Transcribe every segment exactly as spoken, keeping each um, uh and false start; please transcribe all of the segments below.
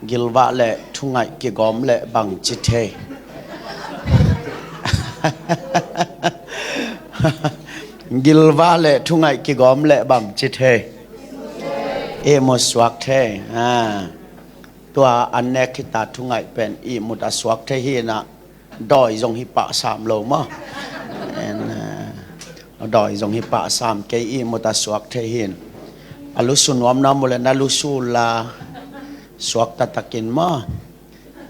Gilvah le thungaih kigawm le bang ci thei? Gilvah le thungaih kigawm le bang ci thei? Ihmut suak thei. Ah. Tua an nek hita thungaih pen ihmut a suak thei hi inah, dawi zong hi pah sam lo maw? En, eh, dawi zong hi pah sam, kei ihmut a suak thei hi in. A lusu nuamnuam uh le na lusu la suak taktakin maw?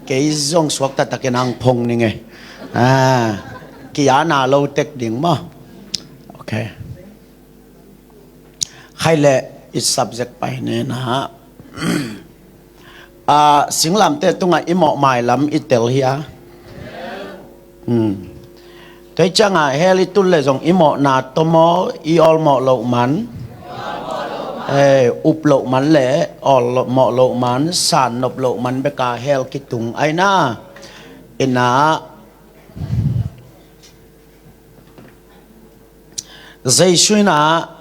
Kei zong suak taktakin hang phong ning e. Ah, kia na lo tek ding maw? Ok. Khai le i subject pai ni na. Ah, singlamteh tungah i mawh mailam i tel hia? Hmm. Tua hi ciangah hell i tun le zong i mawhna tawh maw, i awlmawh loh man, eh, up loh man le awlmawh loh man, san nop loh man beka hell kitung aina. Inah Jesu inah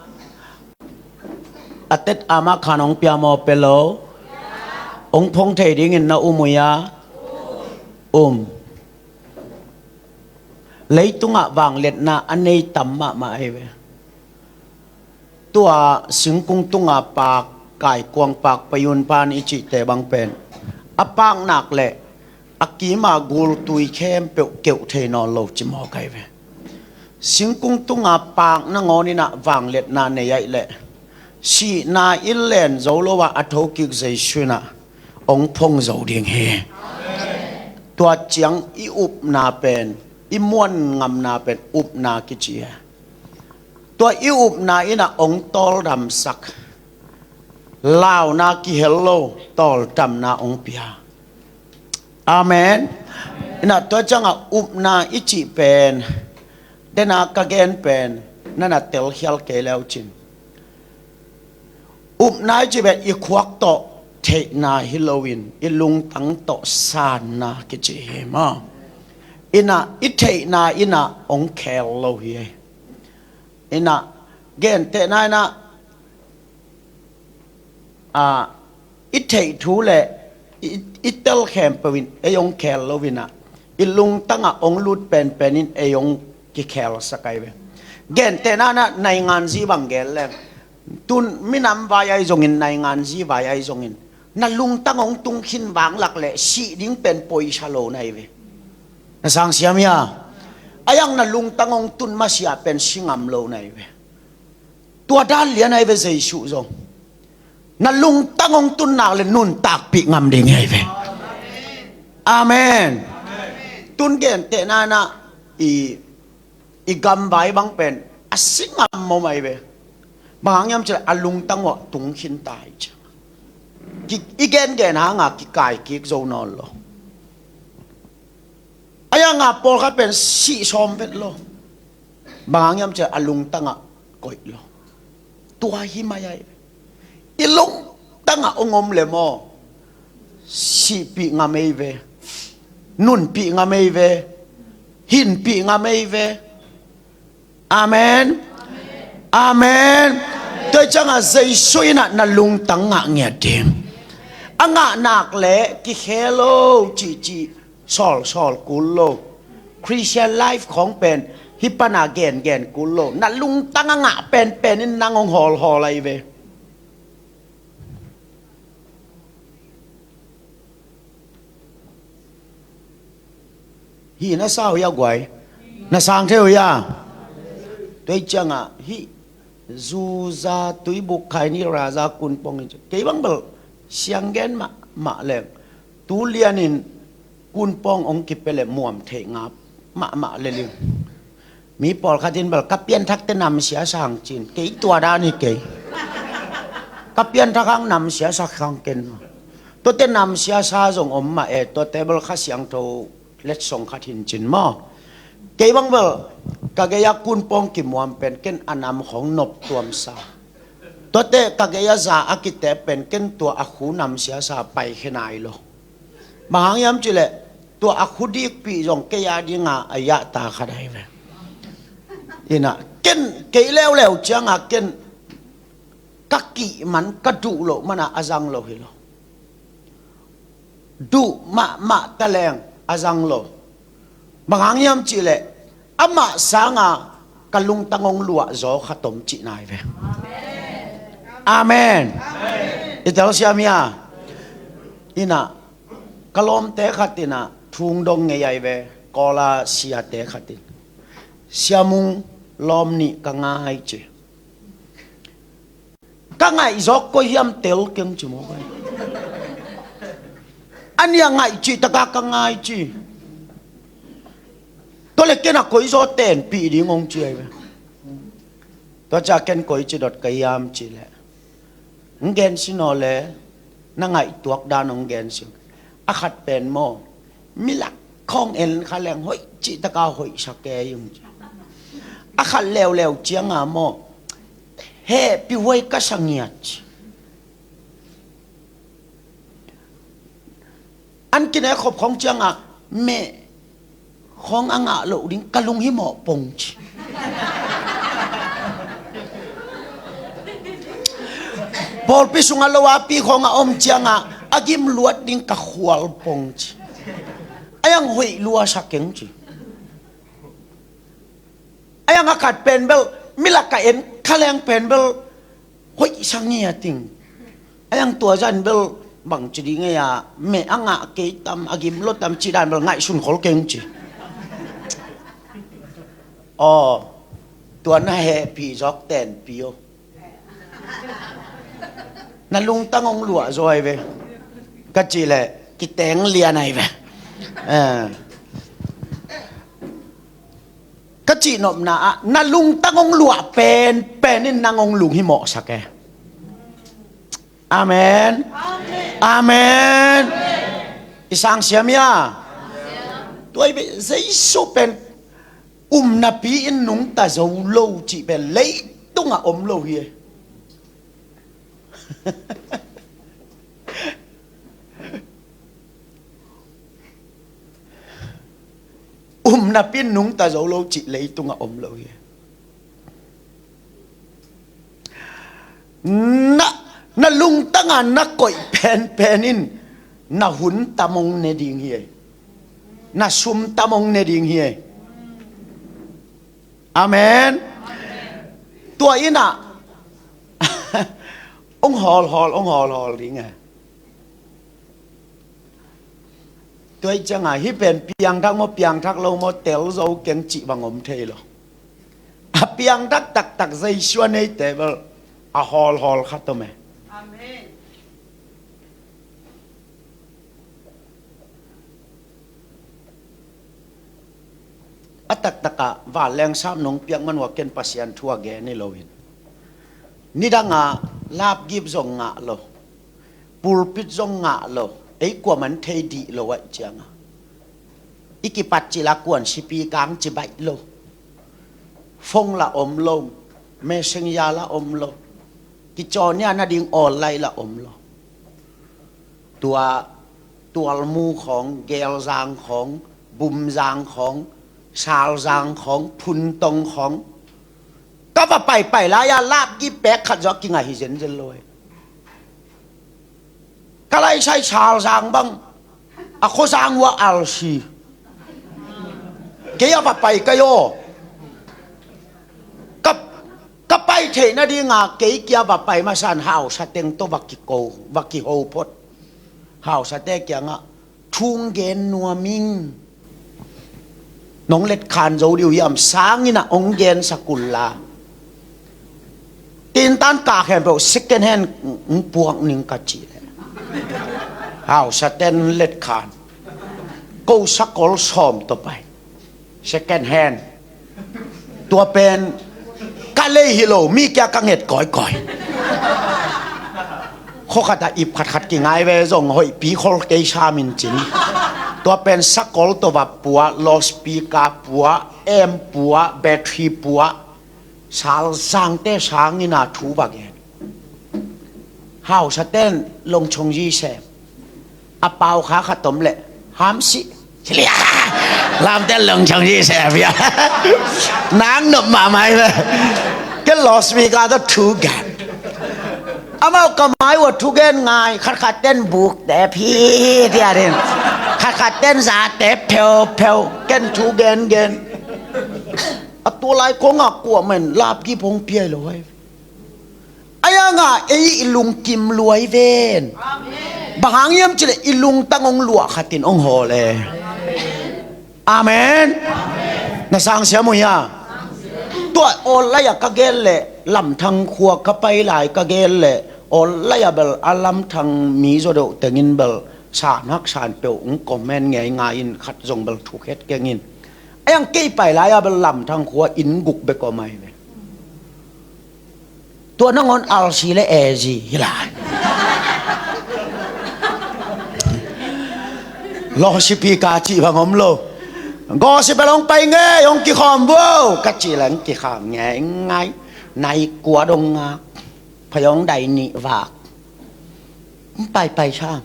a tet amah khan hong pia maw, pia lo? Hong phong thei dingin na um uh hia? Um. Leitungah vangliatna a nei tam mahmah ahi ve. Tua singkung tunga paak, kaikuang paak, payun pan i cihte bang pen a paak nak le a kima gultui khempeuh keuh thei nawn lo ci mawk ahi ve. Singkung tunga paak nangawn inah vangliatna nei ahih leh sihna in len zo lo ah a thokik Jesu inah hong phong zo ding hi. Tua ciang i upna pen, i muan ngamna pen upna kici hi. Tua i upna inah hong tawldamsak, launa kihel lo tawldamna hong pia. Amen. Inah tua ciangah upna i cih pen, dena ka gen pen na na telkhial kei le uh cin. Upna i cih pen i khuak tawh theihna hi loin i lungtang tawh sanna kici hi maw? Inah i theihna inah hong khel lo hi. Inah gentehna inah, ah, i theih thu le i, i tel khempeuh in ei hong khel lo inah, i lungtangah hong lut penpen in ei hong kikhelsak ahi ve. Gentehna inah nainganzi bang gen leng, tun minam vai ahi zongin, nainganzi vai ahi zongin, na lungtang hong tung khin vanglak le sih ding pen poisa lo na hi ve. Na sang siam hia? A iang na lungtang hong tun masiah pen si ngam lo na hi ve. Tua dan lian ahi ve Jesu zong. Na lungtang hong tun nak le nuntakpih ngam ding hi ahi ve. Amen. Tun gentehna inah i, i gamvai bang pen a si ngam mawmai ve. Bang hang hiam cih leh a lungtang uah tung khin ta hi ci. Ki, i gengen hanga kikai kik zo nawn lo. A ianga pawlkhat pen sih sawm vet lo. Bang hang hiam cih leh a lungtangah koih lo. Tua hi mai ahi. I lungtangah hong om le maw, sihpih ngam ei ve. Nunpih ngam ei ve. Hinpih ngam ei ve. Amen. Amen. Tua hi ciangah Jesu inah na lungtang ngah ngiat ding. A ngah nak le kikhel lo cihcih sawlsawl kul lo. Christian life khawng pen hih pana gengen kul lo. Na lungtang a ngah penpen in nang hong hawlhawl ahi ve. Hih na sa uh hia guai? Na sang thei uh hia? Tua hi ciangah hih zuza tuibuk khaini raza kunpong hi ci. Kei bang bel siang gen mahmah leng tu lianin kunpong hong kipia le muam theih ngap mahmah le ling. Mi pawlkhat in bel ka pianthakte namsia sang cin, kei tua dan hi kei. Ka pianthak hang namsia sak hang ken. Tuate namsia sa zong om mah e, tuate bel Kha Siangtho letsong khat hin cin maw. Kei bang bel ka gei-a kunpong kimuam pen ken a nam khawng nop tuamsa. Tuate ka gei-a za a kitep pen ken tua a khu namsia sa paikhia nai lo. Bang hang hiam cih leh tua a khu dikpih zong kei a dinga a yahta khat ahi ve. Inah ken kei leuleu cianga ken ka kih man, ka duh loh mana a zang lo hi lo. duh mahmah taleng a zang lo. Bang hang hiam cihleh amah sanga ka lungtang hong luahzaw khat om cihna hi ve. Amen. I telsiam hia? Innah ka lawmte khat innah thu hong dong ngei ahi ve. Kawla siate khat in, Sia Mung, lawm nih ka ngai ci. Ka ngaihzawk koi hiam tel keng ci maw. A nih a ngaih cih taka ka ngai ci. Tua le ken a koizaw tenpih ding hong ci ahi ve. Tua ciah ken koici dot ka hiam cihleh, hong gensin aw le, na ngaihtuak dan hong gensin. A khat pen maw, milak khawng en kha leng hoih cih taka hoihsa kei ung ci. A khat leuleu cianga maw, hehpih huai ka sa ngiat ci. An kinek khop khawng cianga meh khawng a ngah loh ding ka lunghimawh pong ci. Pawlpi sungah lo a pi khawng a om cianga a gim luat ding ka khual pong ci. A yang hoih lua sa keng ci. A yang a khat pen bel, milak a en kha leng pen bel hoih sa ngiat ing. A yang tua zan bel bangci ding ei a, meh a ngah kei tam, a gim lo tam cih dan bel ngaihsun khol keng ci. Aw, tua na hehpih zawk tenpih aw. Na lungtang hong luahzaw ahi ve. Ka cihleh kiteng lian ahi ve. Eh. Ka cihnopna ah na lungtang hong luah penpen in nang hong lunghimawhsak e. Amen. Amen. I sang siam hia? Tua hi ve, Jesu pen um napi in nungta zo lo cih pen leitungah om lo hi e. Um napi in nungta zo lo cih leitungah om lo hi. Na, na lungtanga na koih penpen in na hun tam hong ne ding hi. Na sum tam hong ne ding hi. Amen. Tua innah hong hawlhawl, hong hawlhawl ding e. Tua ih cianga hih pen piangthak maw, piangthak lo maw, tel zo keng cih bang om thei lo. A piangthak taktak Jesu a neite bel a hawlhawl khat om e. Amen. A taktakah vanleng sap nong piak man ua ken Pasian thu a gen hi loin, nidangah lapgip zong ngah lo, pulpit zong ngah lo, ei kuaman thei dih lo aih cianga i kipat cila kuan sipi kang ci baih lo, phone la om lo, messenger la om lo, kicawnia nading online la om lo. Tua Tualmu khawng, Gelzang khawng, Bumzang khawng, Salzang khawng, Phuntong khawng ka va paipai lai-a lapgip pek khat zawh kingah hi zenzen lo e. Ka laisai Salzang bang a khuazang uh a alsi kei a va pai kai aw. Ka, ka pai theih nadinga kei kia va pai masan hausa teng tawh va kiko, va kiho phot. Hausate kiangah, thu hong gen nuam ing. Nong letkhan zo dih uh hiam, sanginah hong gensak unla, tintan kah khempeuh second hand hong puak ning ka cih leh, hausaten letkhan, ko sakol sawm tawh pai. Second hand. Tua pen ka lei hi lo, mi kia ka nget kawikawi. Khua khatah ip khatkhat kingai ve, zong hoihpi khol kei sam in cin. Tua pen sakol tawh va puah, loudspeaker puah, amp puah, battery puah, Salzangte sangin a thu va gen. Hausaten longchong zi sem. A pau kha khat om leh, hamsih. Lamten longchong zi sem ia. Nang nop mahmah hi ve. Ke loudspeaker tawh thu gen. Amau ka mai uh a thugen ngai, khatkhat ten bukte phi tiatin, khatkhat ten zate pheupheu, ken thugengen. A tua lai kongah kuamen lapkip hong piai lo ai. Ai anga ei i lungkim luai ven. Bang hang hiam cileh i lungtang hong luah khatin hong hawl e. Amen. Na sang siam uh hia? Tua awl lai-a ka gel leh, Lamthang khua ka pai lai ka gel leh, awl lai-a bel a Lamthang mi zaw deuh tengin bel san hak san peuh hong comment ngeingai in, khat zong bel thukhet keng in. Ai ang kei pai lai-a bel Lamthang khua inn guk bek om ai ve. Tua nangawn R C le A Z hi lai. Loudspeaker cih bang om lo. Gospel hong pai ngei, hong kikhawm vo ka cih leng kikham ngeingai. Nai kua dong ngak, phayawng dai nih vak. Hong paipai sam.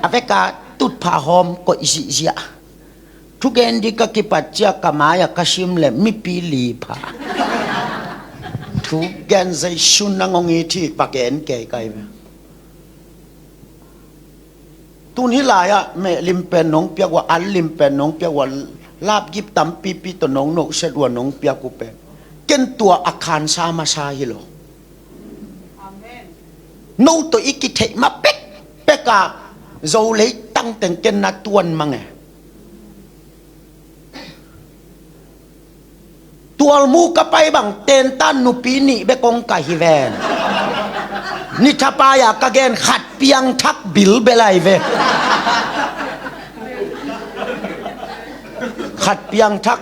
A veka tutphah hawm koih zihziah. Thugen ding ka kipat ciah ka mai-ah ka sim leh mipi li pha. Thugen Zeisu nang hong it hi, va gen kei kai ve. Tun hih lai-ah meh lim pen nong piak uh a, an lim pen nong piak uh a, lapgip tampipi tawh nong nohset uh a nong piak uh pen, ken tua a khansa masa hi lo. No tawh i kitheih ma pekpek a, Zo leitang teng ken na tuan mang e. Tualmu ka pai bang tentan nupi nih bek hong kai hi ven. Ni thapai-a ka gen khat piangthak bilbel ai ve. Khat piangthak.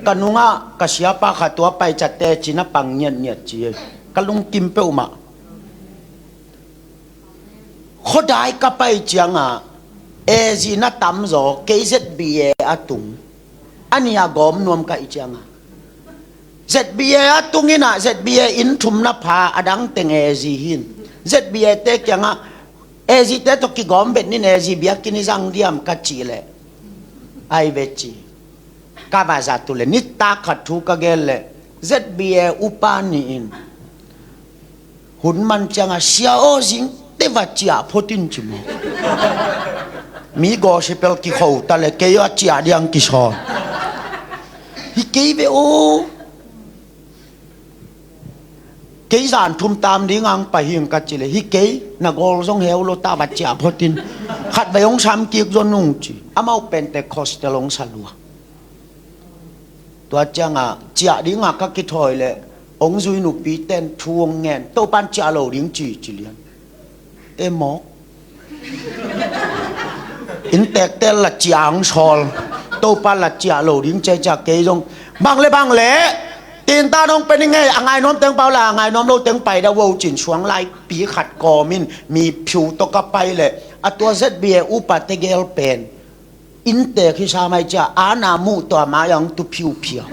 Ka nungah ka siapa khat tua pai ciah teci na pang ngiatngiat ci. Ka lungkim peuhmah. Khuadai ka pai ciangah A Z na tamzaw, kei Z B A a tung. A nih a gawm nuam ka hih ciangah Z B A a tung in ah, Z B A inn thum na pha, a dang teng A Z hi in. Z B A te kiangah, A Z te tawh kigawm bet ning, A Z biakinn i zang diam ka cih leh, ai ve ci. Ka va zat uh leh nitak khat thu ka gen leh Z B A upa nih in hun man ciangah, "Sia aw, zingte va ciah phot in," ci maw. Mi gospel kikho ta leh kei aw a ciah ding kisawl. Hi kei ve aw. Kei zan thum tam ding ang pai hing ka cih leh, "Hi kei, na gawl zong heu lo ta, va ciah phot in. Khatvei hong sam kik zaw nung," ci. Amau Pentecostal hong sa lua. Tua ciangah ciah dingah ka kithawi leh hong zui nupi ten thu hong ngen, "Topan ciah lo ding ci," ci lian. E mawk. Inntekte la ciah ang sawl. Topa la ciah lo ding ci a, kei zong bang le bang le. Tintan hong pe ning ei, a ngainuam teng pau la, a ngainuam lo teng pai da vo cin suang laipi khat kawmin mi phiu tawh ka pai leh, a tua Z B A upa te gel pen inntek hi sa mai cia, ana muh tua mai ang tu phiuphiau.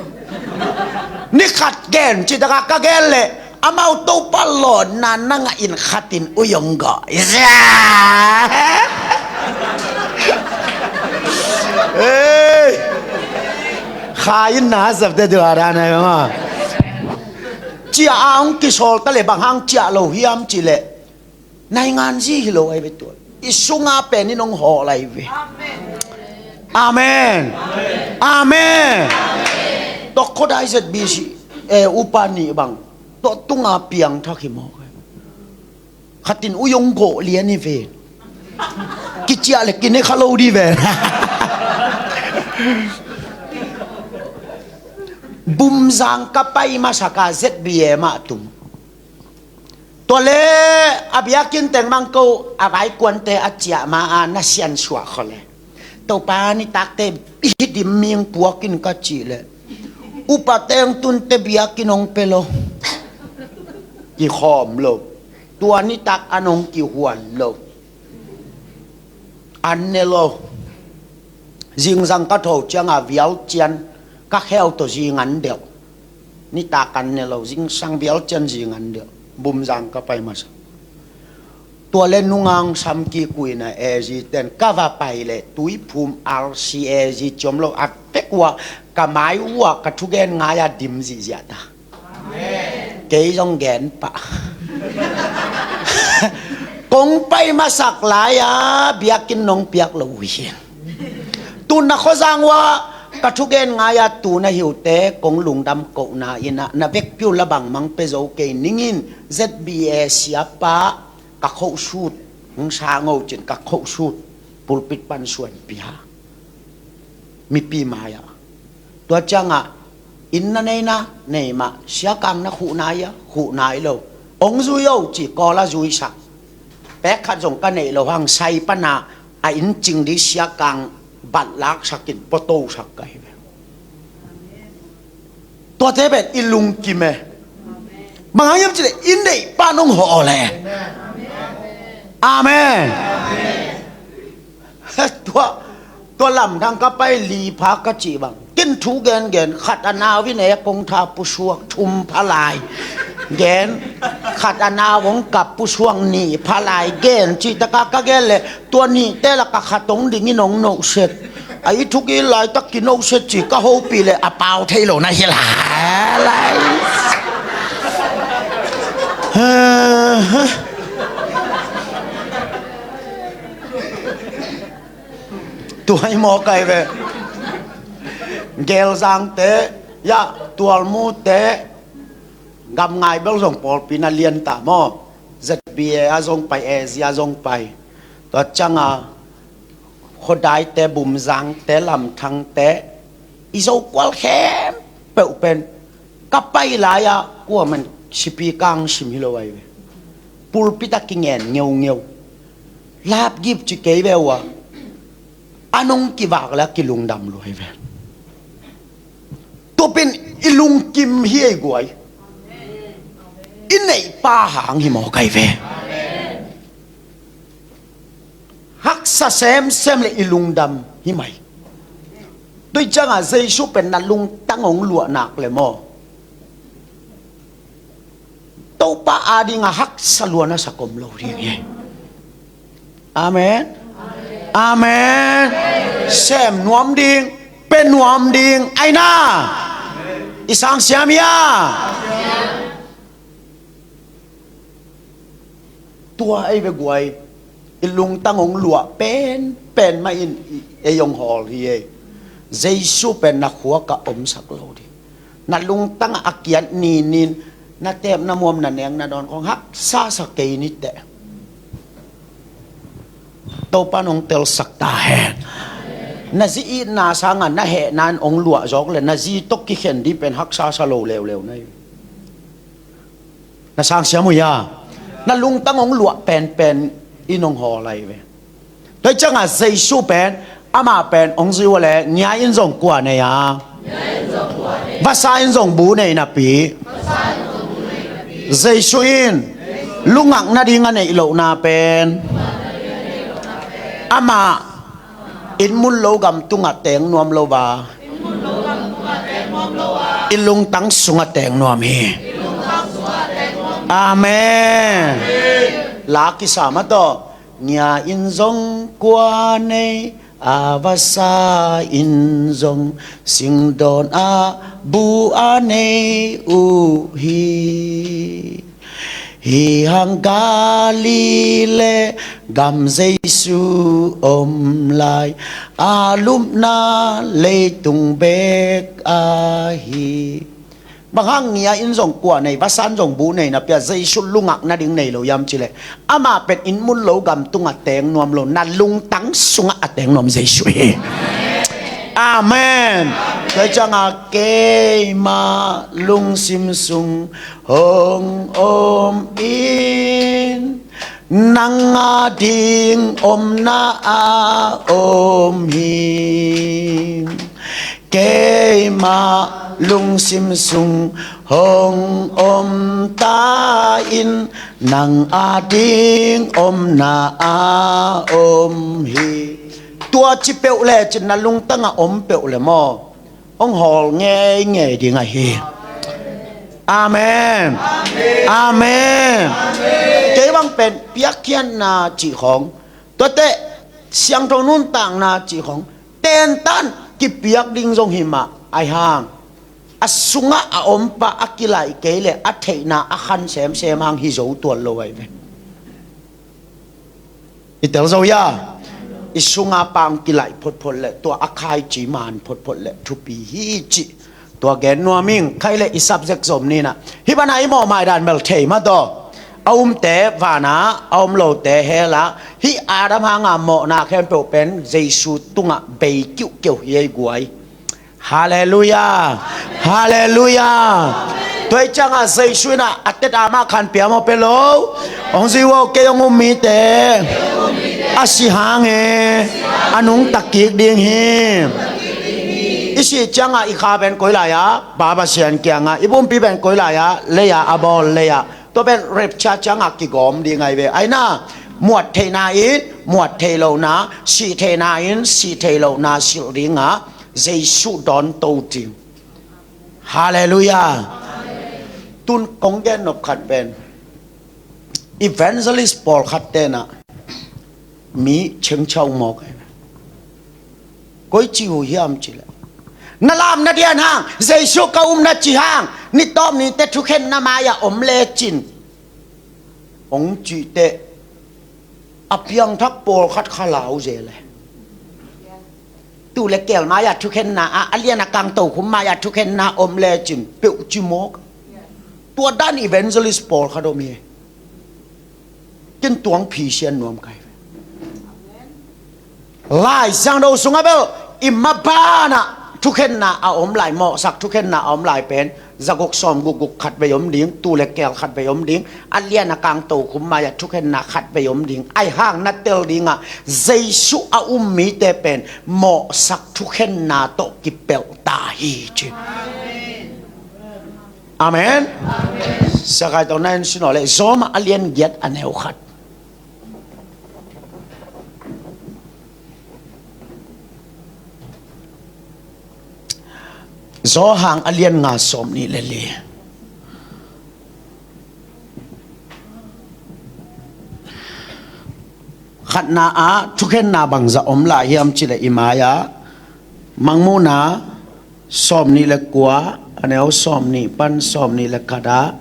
Ni khat gen ci taka ka gen leh, amau Topa lawnna nangah in khatin ui hong gawh. Ei, kha in na zap te tu a dan ai ma. Ciah a hong kisawl ta leh bang hang ciah lo hiam cih leh, naingan zi hi lo ai ve tua. I sunga pen in hong hawl ai ve. Amen. Amen. Tok khodai Z B C, eh, upa nih bang tok tunga piangthak hi mawk ai. Khatin ui hong gawh lian hi ve. Kiciah le kine kha lo di ve. Bumzang ka pai masaka Z B A mah tung. Tua le a biakinn teng bang ko a vaikuante a ciah ma a na siansuah khawh le, Topa nitakte i hi dim ming puak in ka cih leh, upa teng tunte biakinn hong pe lo. Kikhawm lo. Tua nitak an hong kihuan lo. An ne lo. Zingzang ka tho cianga vial cian ka kheu tawh zingan deuh. Nitak an ne lo, zingsang vial cian zingan deuh. Bumzang ka pai masa. Tua le nungang sam kik uh in a, A Z ten ka va pai leh Tuiphum R C A Z ciom lo a pek uh a, ka mai uh a ka thugen ngai a dim zihziah ta. Kei zong gen pah. Kong pai masak lai-a biakinn nong piak lo uh hi. Tu na khuazang uh ah ka thugen ngai-a tu na hi uh te kong lungdam kohna in ah na vekpi uh la bangmah pia zo kei ning in, Z B A siapa ka khohsut hong sang o cin ka khohsut pulpit pan suan pia mipi mai-ah. Tua ciangah inn na nei na nei mah, siakang na khuh nai a khuh nai lo, hong zui o ci kawl a zuisak. Pek khat zong ka neih lo hang sai pana a inn cing ding siakang bat laksak in puatosak ka hi ve. Tuate pen i lungkim e. Bang hang hiam cih leh i neihpa nong hawl e. Amen. Tua, tua lamdang ka pai li pha ka cih bang, ken thu gengen, khat a nau in e kong tha pusuak thum pha lai gen, khat a nau hong kap pusuak nih pha lai gen cih taka ka gen leh tua nihte lak a khat hong ding in hong nohset. A i thuk i laitak kinohset ci ka hopih leh a pau thei lo na hi lai. Tua i mawk ai ve. Gelzangte, ya, tualmute, gamngai bel zong pawlpi na lian ta maw. Z B A a zong pai, A Z a zong pai. Tua cianga khuadaite, bumzangte, lamthangte, i Zokual khempeuh pen ka pai lai-ah kuaman sipi kang sim hi lo ai ve. Pulpit a kingen ngeungeu. Lapgip ci kei ve uh a, a nong kivak le a kilungdam lua hi ve. Tupin i lungkim hi ei guai. I neihpa hang hi mawk ai ve. Haksa semsem le i lungdam hi mai. Tui cianga Jesu pen na lungtang hong luah nak le maw, Topa adinga haksa lua na sak om lo ding hi. Amen. Amen. Sem nuam ding, pe nuam ding aina. I sang siam hia? Tua ei ve guai, i lungtang hong luah penpen mah in ei hong hawl hi ei. Jesu pen na khuak ah omsak lo ding. Na lungtang ah a kiat ninin na tep na muam na neng na dawn khong haksa sa kei ni teh. Topa nong telsak ta hen. Na zi itna sanga na hehna in hong luah zawk le na zi tawh kikhen ding pen haksa sa lo leuleu na hi. Na sang siam uh hia? Na lungtang hong luah penpen in hong hawl ai ve. Tua cianga Jesu pen, amah pen hong zui uh le ngia in zong kua nei a, vasa in zong bu nei napi, Jesu in lungak nading a neih lohna pen amah inn mun lo gam tungah teng nuam lo a, i lungtang sungah teng nuam hi. Amen. La kisa mah tawh, ngia in zong kua nei a, vasa in zong singdawn a bu a nei uh hi. Hi hang Galilee gam Jesu om lai a, lupna leitung bek ahi. Bang hang ngia in zong kua nei, vasa in zong bu nei napi a Jesu lungak nading nei lo hiam cih leh, amah pen inn mun lo gam tungah teng nuam lo, na lungtang sungah a teng nuam Jesu hi. Amen. Tua cianga keima lungsim sung hong om in, nang ading omna a om hi. Keima lungsim sung hong om ta in, nang ading omna a om hi. Tua ci peuh le cin na lungtangah om peuh le maw, hong hawl ngeingei ding ahi. Amen. Amen. Kei bang pen piakkhiatna cih khong, tuate siangtho nuntakna cih khong tentan kipiak ding zong hi mah ai hang. a sungah a om pa a kilaih kei leh a theihna a khan semsem hang hi zo tuan lo ahi ve. I tel zo hia? I sunga pang kilaih photphot le tua a khaici man photphot le thupi hi cih tua gen nuam ing. Khai le i subject zom ni na. Hih bana i mawh maidan bel thei mah tawh. A umte vana, a um lote hela. Hih Adam hanga mawhna khempeuh pen Jesu tungah bei kiuhkeuh hi ei guai. Halleluiah. Halleluiah. Tua hi ciangah Jesu inah a teta mah khan pia maw pe lo. Hong zi uh aw, kei hong um mite a si hang e, a nungta kik ding hi. I sih ciangah i kha pen koi lai-ah, Pa Pasian kiangah, i pumpi pen koi lai-ah, lei-ah, a bawl lei-ah. Tua pen rapture ciangah kigawm ding ahi ve. Aina, muat theihna in muat thei lohna, sih theihna in sih thei lohna silh dingah Jesu dawn to ding. Halleluiah. Tun kong gen nop khat pen evangelist pawlkhat tenah mi chengchau mawk ahi. Koi ci uh hiam cileh, na lamna dian hang, Jesu ka umna ci hang, nitawp nite thukhenna mai-ah om lecin hong cihte a piangthak pawlkhat kha lau zel e. Tuu le keel mai-ah thukhenna ah, a lian a kang tokhum mai-ah thukhenna om lecin peuh ci mawk. Tua dan evangelist pawlkhat om hi. Ken tuang phisian nuam kai ve. Lai Siangtho sungah bel i mabanah thukhenna a om lai, mawhsak thukhenna a om lai pen zaguk sawm gukguk khat vei om ding, tuu le keel khat vei om ding, a lian a kang tokhum mai-ah thukhenna khat vei om ding. Ahi hang na tel dingah Jesu a um mite pen mawhsak thukhenna tawh kipelh ta hi ci. Amen. Sakai tawh na en sin aw le, Zawmah a lian giat a neu khat. Zawhang a lian nga sawm nih le li. Khatna ah thukhenna bangzah om lai hiam cileh i mai-ah Mangmuhna sawm nih le kua, a neu sawm nih pan sawm nih le khat ah,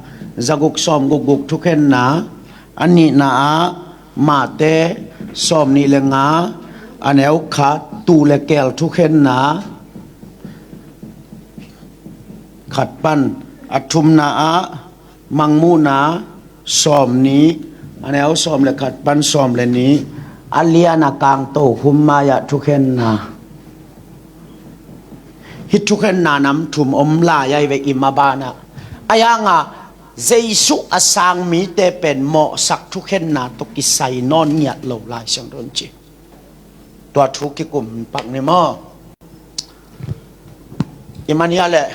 zaguk sawm gukguk thukhenna, a nihna ah Mate sawm nih le nga, a neu khat, tuu le keel thukhenna khat pan, a thumna ah Mangmuhna sawm nih, a neu sawm le khat pan sawm le nih, a lian a kang tokhum mai-ah thukhenna. Hih thukhenna nam thum om lai ahi ve i mabanah. Ahi hangah Jesu a sang mite pen mawhsak thukhenna tawh kisai nawn ngiat lo Lai Siangtho in ci. Tua thu kikum pak ni maw? I man hia leh?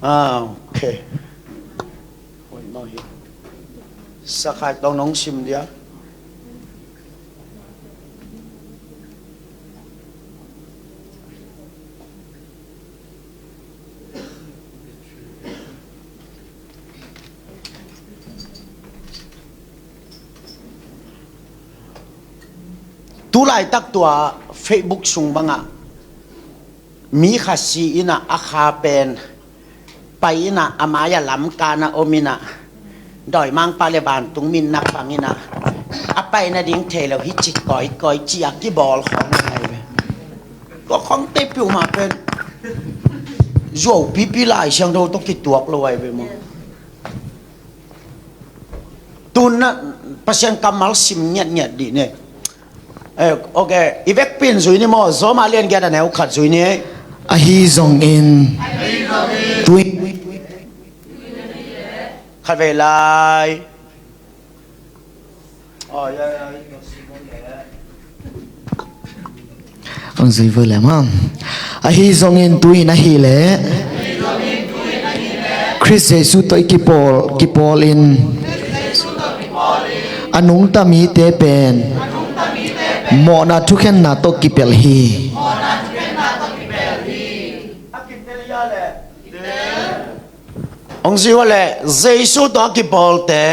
Ah, ok. Sakhai tawh nong sim dia. Tulaitak tua Facebook sung bangah mi khat si inah a kha pen pai inah a mai-ah lamkana om inah dawimangpa le vantung min nak bang inah a pai nading thei lo hi ci kawikawi ci-a kibawl khawng ahi ve. Tua khawngte piuhmah pen zuau pipi Lai Siangtho tawh kituak lo ahi ve maw? Tun na Pasian kammal sim ngiatngiat dih ne. Eh, ok. I vekpi in zui ni maw? Zawmah lian giat a neu khat zui ni. Ahi zongin tui khat vei lai. Hong zui vua leh maw. Ahi zongin tu-in ahih leh Khrist Jesu tawh i kipawl, kipawl in a nungta mite pen mawhna thukhenna tawh kipelh hi. Hong zui vua leh, Jesu tawh a kipawlte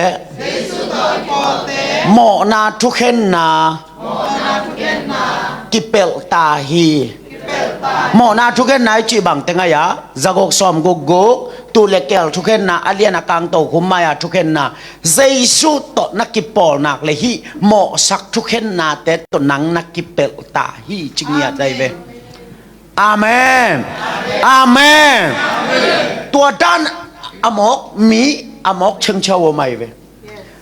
mawhna thukhenna kipelh ta hi. Mawhna thukhenna i cih bangte ngai-a, zaguk sawm gukguk, tuu le keel thukhenna, a lian a kang tokhum mai-a thukhenna, Jesu tawh na kipawl nak le hih mawhsak thukhennate tawh nang na kipelh ta hi, ci ngiat ahi ve. Amen. Amen. Tua dan a mawk mi a mawk chengchau om ahi ve.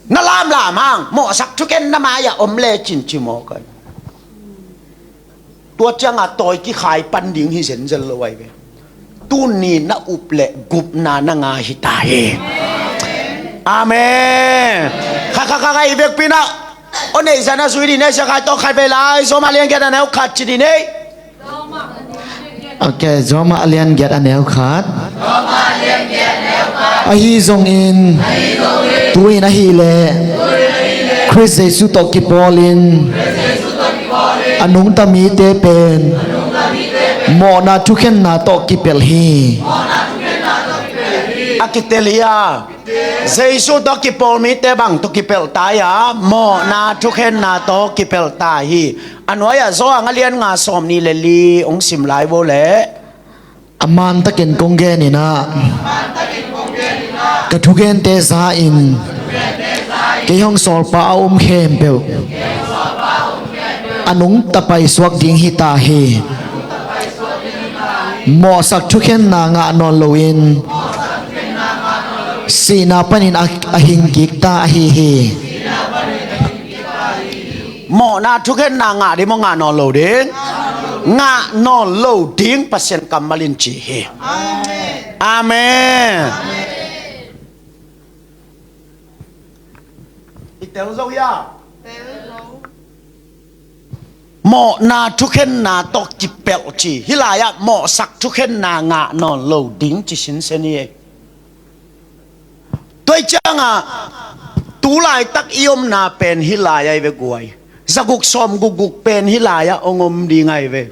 Na lamlam hang mawhsak thukhenna mai-ah om lecin ci mawk ahi. Tua ciangah tawi kikhai pan ding hi zenzel lo ahi ve. Tuni na up le gupna na nga hi ta hi. Amen. Kha kha kha kha i vekpi-in ah aw neih zan a zui dih nei, sia khai tawh khat vei lai, Zawma lian giat a neu khat ci dih nei. Ok, Zawma a lian giat a neu khat. Ahi zongin, tu-in ahih leh Khrist Jesu tawh kipawlin a nungta mite pen mawhna thukhenna tawh kipelh hi. A kitel hi a, Jesu tawh kipawl mite bang tawh kipelh ta hi a, mawhna thukhenna tawh kipelh ta hi. A nuai-ah Johan a lian nga sawm nih le li hong sim lai vo leh. A mantakin kong genin ah, ka thugente za-in kei hong sawlpa a um khempeuh a nungta paisuak ding hi ta hi. Mawhsak thukhenna ngah nawn loin sihna panin a, a hing kik ta ahi hi. Mawhna thukhenna ngah ding maw, ngah nawn lo ding? Ngah nawn lo ding, Pasian kammal in ci hi. Amen. I tel zo hia? Mawhna thukhenna tawh kipelh ci. Hih lai-ah mawhsak thukhenna ngah nawn lo ding ci sinsen hi. Tua ciangah tu laitak i omna pen hih lai ahi ve guai. Zaguk sawm gukguk pen hih lai-ah hong om ding ahi ve.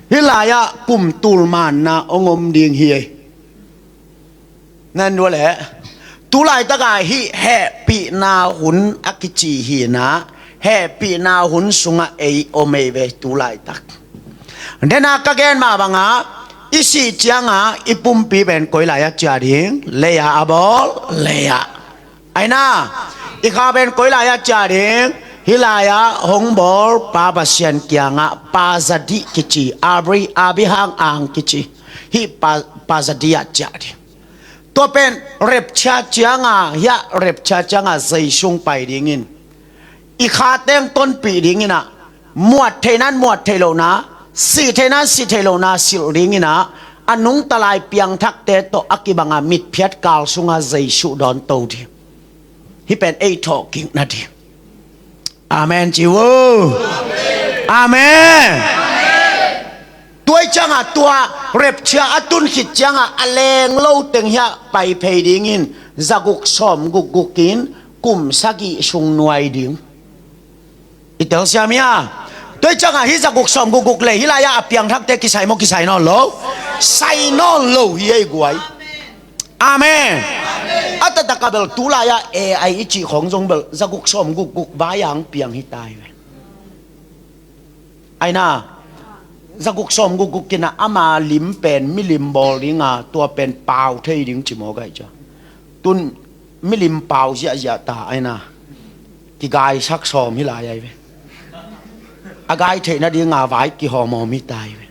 Hih lai-ah kum tul manna hong om ding hi. Nan dua leh, tu laitakah hih hehpihna hun a kici hi-in ah, hehpihna hun sungah ei om ei ve tu laitak. Dena ka gen mah bangah, i sih ciangah i pumpi pen koi lai-ah ciah ding? Lei-ah a bawl, lei-ah. Aina, i kha pen koi lai-ah ciah ding? Hih lai-ah hong bawl Pa Pasian kiangah, Pa Zadih kici, Abri, Abihang ang kici, hih Pa, Pa Zadih ah ciah ding. Tua pen rapture cianga, hiah rapture cianga Zeisu hong pai dingin, i kha teng tonpih dingin ah, muat theihna in muat theih lohna, sih theihna in sih theih lohna silh dingin ah, a nungta lai piangthakte tawh a kibanga mitphiat kal sunga Zeisu dawnto ding. Hih pen ei thawhkikna ding. Amen ci uh. Amen. Tua ciangah tua rapture a tun khit ciangah a leng lo teng hiah pai phei dingin zaguk sawm gukguk in kum sagih sung nuai ding. I telsiam hia? Tua ciangah hih zaguk sawm gukguk le hih lai-ah a piangthakte kisai maw, kisai nawn lo? Sai nawn lo hi ei guai. Amen. A taktak a bel tu lai-ah A I i cih khawng zong bel zaguk sawm gukguk vai-ah hong piang hi ta hi ve. Aina, zaguk sawm gukguk in ah ama lim pen milim bawl dinga, tua pen pau thei ding ci maw gai cia. Tun milim pau ziahziah ta aina, kigaisak sawm hi lai ahi ve. A gai theihna dinga vai kihawmhawm hi ta hi ve.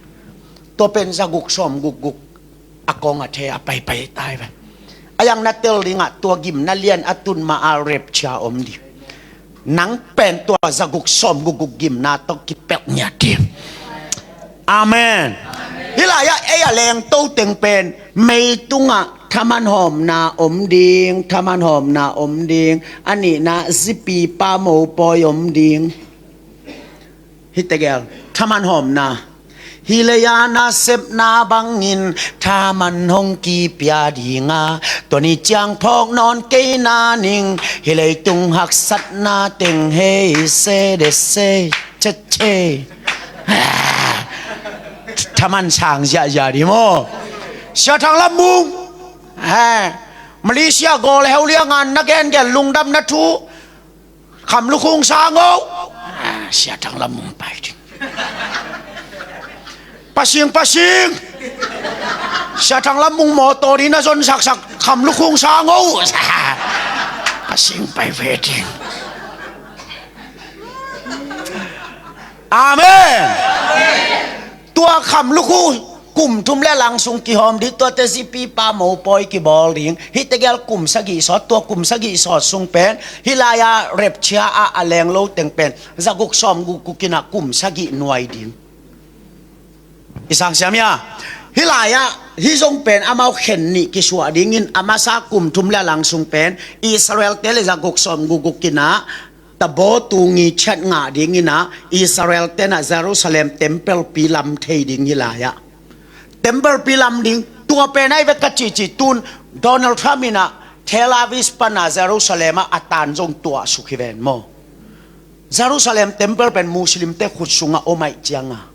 Tua pen zaguk sawm gukguk a kong a the a paipai ta hi ve. A yang na tel dingah tua gimna lian a tun ma a rapture om ding. Nang pen tua zaguk sawm gukguk gimna tawh kipelh ngiat ding. Amen. Hih lai-ah ei a lengto teng pen meitungah thaman hawmna om ding, thaman hawmna om ding. A nihna zipi pa mopawi om ding. Hih tegel thaman hawmna. Hih lei-a nasepna bangin thaman hong kipia dinga, tua ni ciang phawk nawn kei na ning, hih leitung haksatna teng hei se de se che che. Thaman sang ziahziah ding maw? Sia Thang Lam Mung. Malaysia gawl heu liangan na gengen lungdamna thu. Kham lukhung sang o. Ah, Sia Thang Lam Mung pai ding. Pasing, pasing. Siathang lam mung mawtaw ding na zon saksak kham lukhung sang o. Pasing pai ve ding. Amen. Tua kham lukhu kum thum le lang sung kihawm ding, tuate zipi pa mopawi kibawl ding. Hihte gel kum sagih sawt, tua kum sagih sawt sung pen hih lai-a rapture ah a leng lo teng pen zaguk sawm guk guk in ah kum sagih nuai ding. I sang siam hia? Hih lai-ah hih zong pen amau khen nih kisuah dingin a masa kum thum le a lang sung pen Israel-te le zaguk sawm guk guk in ah tabaw tungi chiat ngah dingin ah Israel-te in ah Jerusalem temple pi lam thei ding hih lai-ah. Temple pi lam ding, tua pen ai ve ka cici tun Donald Trump in ah Tel Aviv pan ah Jerusalem ah a tan zong tuahsuk hi ven maw. Jerusalem temple pen Muslim-te khut sungah om aih cianga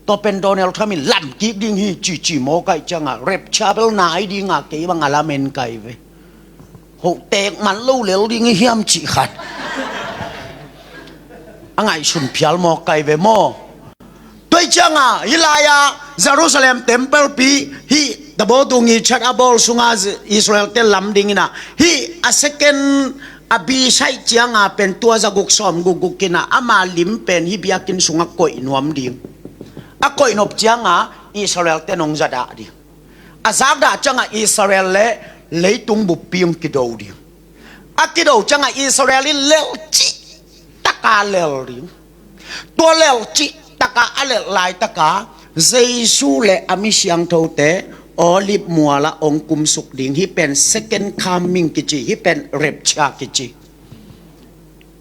tua pen Donald Trump in lam kik ding hi cici maw kaih cianga rapture bel nai dinga kei bang a lamen kai ve. Hoh tek man lo lel ding hi hiam cih khat a ngaihsun phial maw kai ve maw. Tua cianga hih lai-a Jerusalem temple pi hih tabaw tungi chiat a bawl sunga Israel-te lam dingin ah hih a second a bi saih cianga pen tua zaguk sawm guk guk in ah ama lim pen hih biakinn sungah koih nuam ding. A koih nop cianga Israel-te nong zadah ding. A zakdah cianga Israel le leitung buppi hong kido ding. A kido cianga Israel in lelcih taka lel ding. Tua lelcih taka a lel laitaka Jesu le a mi siangthote Olive mualah hong kumsuk ding. Hih pen second coming kici, hih pen rapture kici.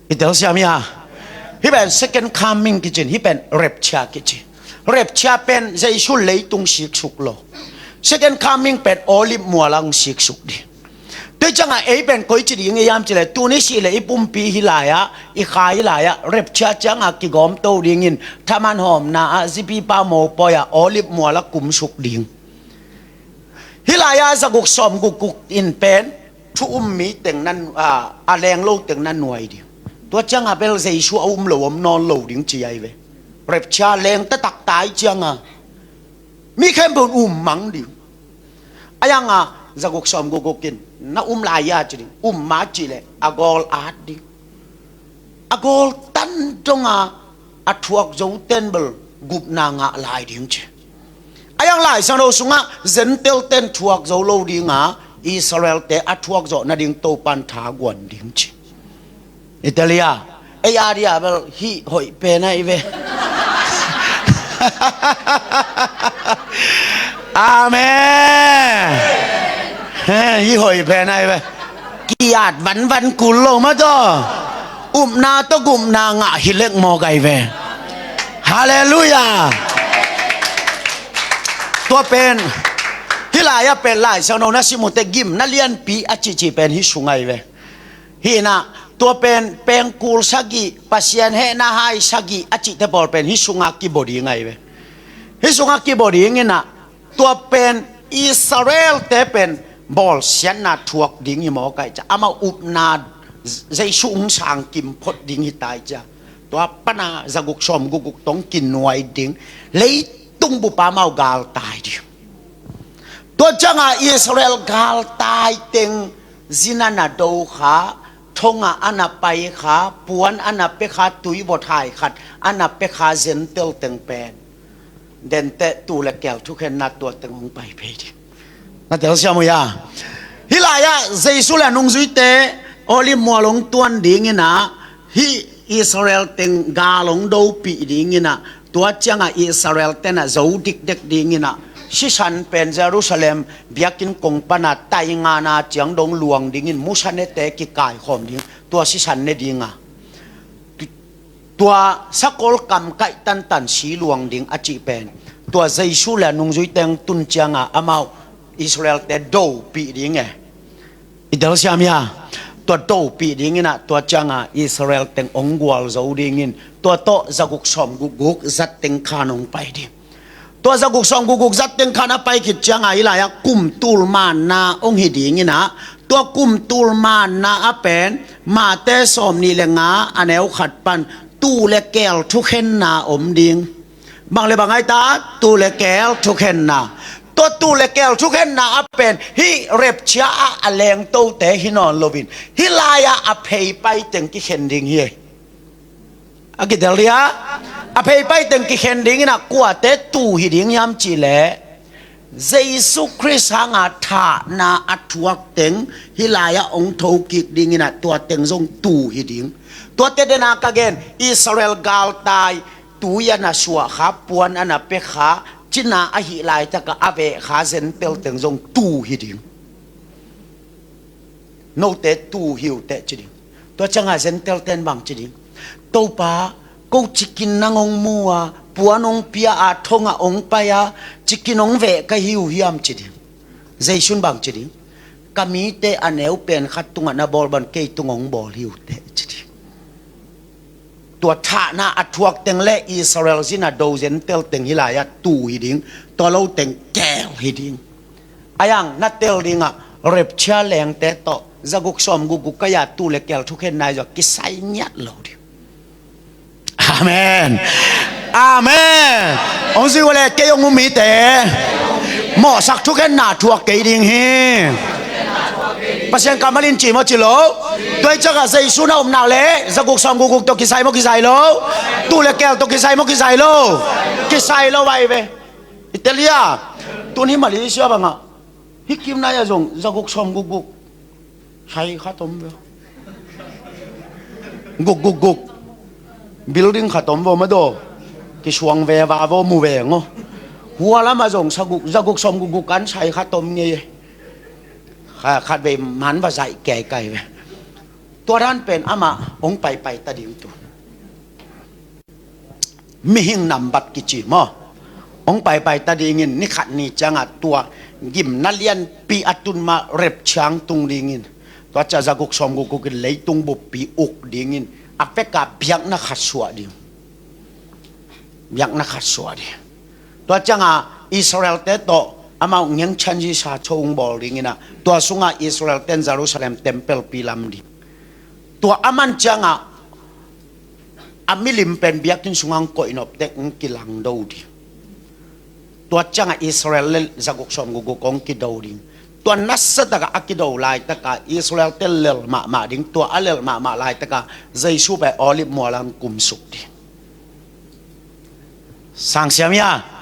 I telsiam hia? Hih pen second coming kicin, hih pen rapture kici. Rapture pen Jesu leitung siksuk lo. Second coming pen Olive mualah hong siksuk ding. Tua cianga ei pen koici ding i hiam cileh tuni sih le i pumpi hih lai-ah i kha hih lai-ah rapture cianga kigawmto dingin thaman hawmna ah zipi pa mopawi ah Olive mualah kumsuk ding. Hih lai-ah zaguk sawm guk guk in pen thu um mi teng nan a leng lo teng nan nuai ding. Tua cianga bel Jesu a um lo om nawn lo ding ci ai ve. Rapture leng taktak tai cianga mi khempeuh um mang ding. A yanga zaguk sawm guk guk in na um lai-a ci ding, um ma cileh a gawl at ding. A gawl tan donga a thuak zo ten bel gupna ngah lai ding ci. A yang lai sangno sungah Gentile ten thuak zo lo dinga Israel-te a thuak zawh nading Topan thaguan ding ci. I tel hia? Ei a dia bel hih hoih pen ai ve. Amen. Hih hoih pen ai ve. Kiat vanvan kul lo mataw. Upna tawh gupna ngah hi lek mawk ai ve. Halleluiah. Tua pen hih lai-ah pen lai sangno na sim uhte gimna lianpi a cihcih pen hih sung ai ve. Hih in ah tua pen pengkul sagih, Pasian hehna hai sagih a cihte pawl pen hih sunga kibaw ding ai ve. Hih sunga kibaw dingin ah tua pen Israel-te pen bawlsiatna thuak ding hi mawk ai ca, amau upna Jesu hong sang kim phot ding hi tai ca. Tua pana zaguk sawm gukguk tawh hong kinuai ding, leitung bupa amau galtai ding. Tua cianga Israel galtai teng zin a na do kha, thong ah a na pai kha, puan a na pia kha, tuivawthai khat a na pia kha Gentile teng pen denteh tuu le keel thukhenna tua teng hong pai phei ding. Na telsiam uh hia? Hih lai-ah Jesu le a nungzuite Olive mual hong tuan dingin ah hih Israel teng gal hong dopih dingin ah, tua ciangah Israel ten ah zo dikdek dingin ah, sisan pen Jerusalem biakinn kong pana taingana ciang dong luang dingin musanete kikaikhawm ding, tua sisan ne dinga, tua sakol kamkaih tantan si luang ding a cih pen tua Jesu le a nungzuite hong tun cianga amau Israel-te dopih ding e. I telsiam hia? Tua dopih dingin ah tua cianga Israel teng hong gualzo dingin tua tawh zaguk sawm gukguk zat teng khan hong pai ding. Tua zaguk sawm gukguk zat teng khan a pai khit cianga hih lai-ah kum tul manna hong hi dingin ah, tua kum tul manna a pen Mate sawm nih le nga a neu khat pan tuu le keel thukhenna om ding. Bang le bang ai ta, tuu le keel thukhenna. Tua tuu le keel thukhenna a pen hih rapture ah a lengtote hi nawn loin, hih lai-ah a pheipai teng kikhen ding hi. A kitel dia, a pheipai teng kikhen dingin ah kuate tuu hi ding hiam cihleh, Jesu Khrist hanga thahna a thuak teng hih lai-ah hong thokik dingin ah tua teng zong tuu hi ding. Tuate dena ka gen, Israel galtai tui a na suahkha, puan a na piakha, cina ahih laitaka a vehkha Gentile teng zong tuu hi ding. Note tuu hi uh teh ci ding. Tua cianga Gentile ten bang ci ding? Topa, ko cikin nang hong mu a, puan hong pia a, thongah hong pai a, cikin hong veh ka hi uh hiam ci ding. Jesu'n bang ci ding? Ka mite a neu pen khat tungah na bawl bang kei tung hong bawl hi uh teh ci ding. Tua thahna a thuak teng le Israel zin a do Gentile teng hih lai-ah tuu hi ding. Tua lo teng keel hi ding. Ayang na tel dingah rapture lengte tawh zaguk sawm gukguk kai-a tuu le keel thukhenna i zua kisai ngiat lo ding. Amen. Amen. Hong zui uh le kei hong um mite mawhsak thukhenna thuak kei ding hi. Pasian kammal in ci maw ci lo? Tua hi ciangah Jesu na omna le zaguk sawm gukguk tawh kisai maw kisai lo? Tuu le keel tawh kisai maw kisai lo? Kisai lo vai ve. I tel hia? Tun hih Malaysia bangah hih kimnai ah zong zaguk sawm gukguk sai khat om ve. Gukgukguk. Building khat om vo madaw. Kisuang veva vo mu veng aw. Hua lamah zong saguk, zaguk sawm gukguk kan sai khat om ngei. Kha-, khat vei man va zaih kei kai ve. Tua dan pen amah hong paipai ta ding tu. Mihing nambat kici maw? Hong paipai ta dingin ni khat ni ciangah tua gimna lianpi a tun mah rapture tung dingin, tua ciah zaguk sawm gukguk in leitung buppi uk dingin a peka biakna khat suah ding. Biakna khat suah ding. Tua ciangah Israel-te tawh amau ngengchan zisa cho hong bawl dinginah, tua sungah Israel-ten Jerusalem tempelpi lam ding. Tua a man ciangah a milim pen biakinn sungah hong koihnop tek hong kilangdo ding. Tua ciangah Israel le zaguk sawm gukguk hong kido ding. Tua nasatakah a kido laitaka Israel-te lel mahmah ding. Tua a lel mahmah laitaka Jesu pen Olive mualang kumsuk ding. Sangsiam ia.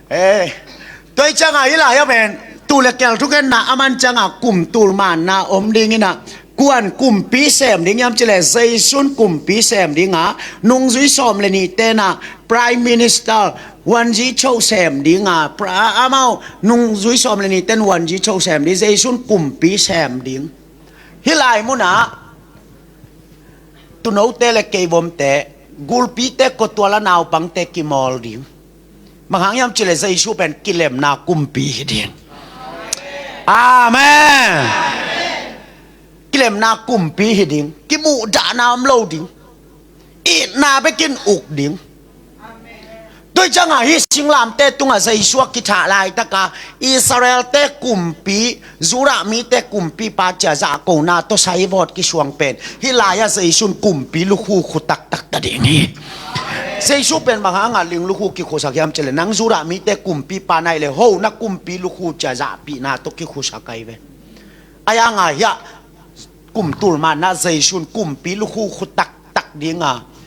Eh, tua hi ciangah hih lai-ah pen tuu le keel thukhenna a man ciangah kum tul manna om dinginah, kuan kumpi sem ding hiam cileh Jesu'n kumpi sem dinga, nungzui sawm le nih tenah Prime Minister Wangzi Cho sem dinga, pra-, amau nungzui sawm le nih ten Wangzi Cho sem ding, Jesu'n kumpi sem ding. Hih lai munah tuunote le keivomte, gulpite, kotual a naupangte kimawl ding. Bang hang hiam cileh Jesu pen kilemna kumpi hi ding. Amen. Kilemna kumpi hi ding. Kimuhdahna om lo ding. Itna bekin uk ding. Tua hi ciangah hih singlamteh tungah Jesu a kithah laitaka Israel-te kumpi, Judah mite kumpipa cia zahkona tawh saivawt kisuang pen hih lai-ah Jesu'n kumpi lukhu khutaktak ta ding hi. Jesu pen bang hangah ling lukhu kikhusak hiam cileh, nang Judah mite kumpipa na hih leh ho na kumpi lukhu cia zahpihna tawh kikhusak ahi ve. Ahi hangah hiah kum tul manna Jesu'n kumpi lukhu khutaktak dinga,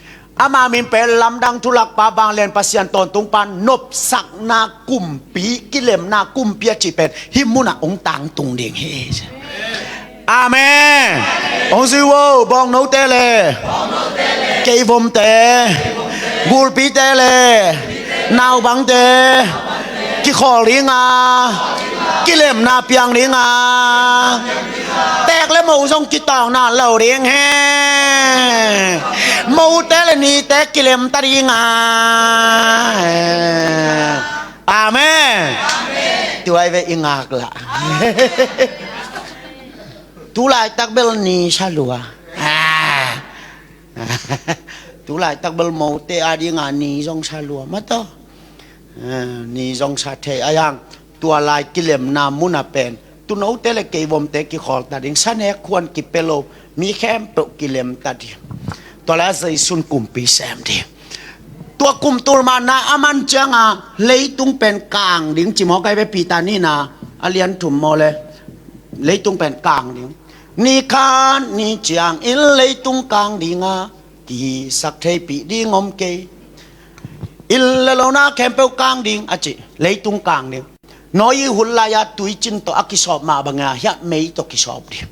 ama min pen lamdang thulakpa, vanglian Pasian tawntungpa, nopsakna kumpi, kilemna kumpi a cih pen hih munah hong tangtung ding hi. Amen. Hong zui vo, bawngnote le keivomte, gulpite le naubangte kikhawl dinga, kilemna piang dinga, teek le mo zong kitawng nawn lo ding hi. Mote le nite kilem ta dinga. Amen. Tua hi ve, i ngaklah. Tu laitak bel ni sa lua. Ah. Tu laitak bel mote a dinga ni zong sa lua mataw. Ah, ni zong sa thei a, ahi hang tua lai kilemna munah pen tuunote le keivomte kikhawl ta ding, sa nek khuan kipia lo, mi khempeuh kilem ta ding. Tua lai-ah Jesu'n kumpi sem ding. Tua kum tul manna a man cianga leitung pen kang ding ci maw, kai ve Peter nihna a lian thum maw le, leitung pen kang ding. Nikhat ni ciangin leitung kang dinga kisak theipih ding om kei. Inn le lona khempeuh kang ding a ci, leitung kang ding. Noah ii hun lai-a tuicin tawh a kisawp mah banga hiah mei tawh kisawp ding.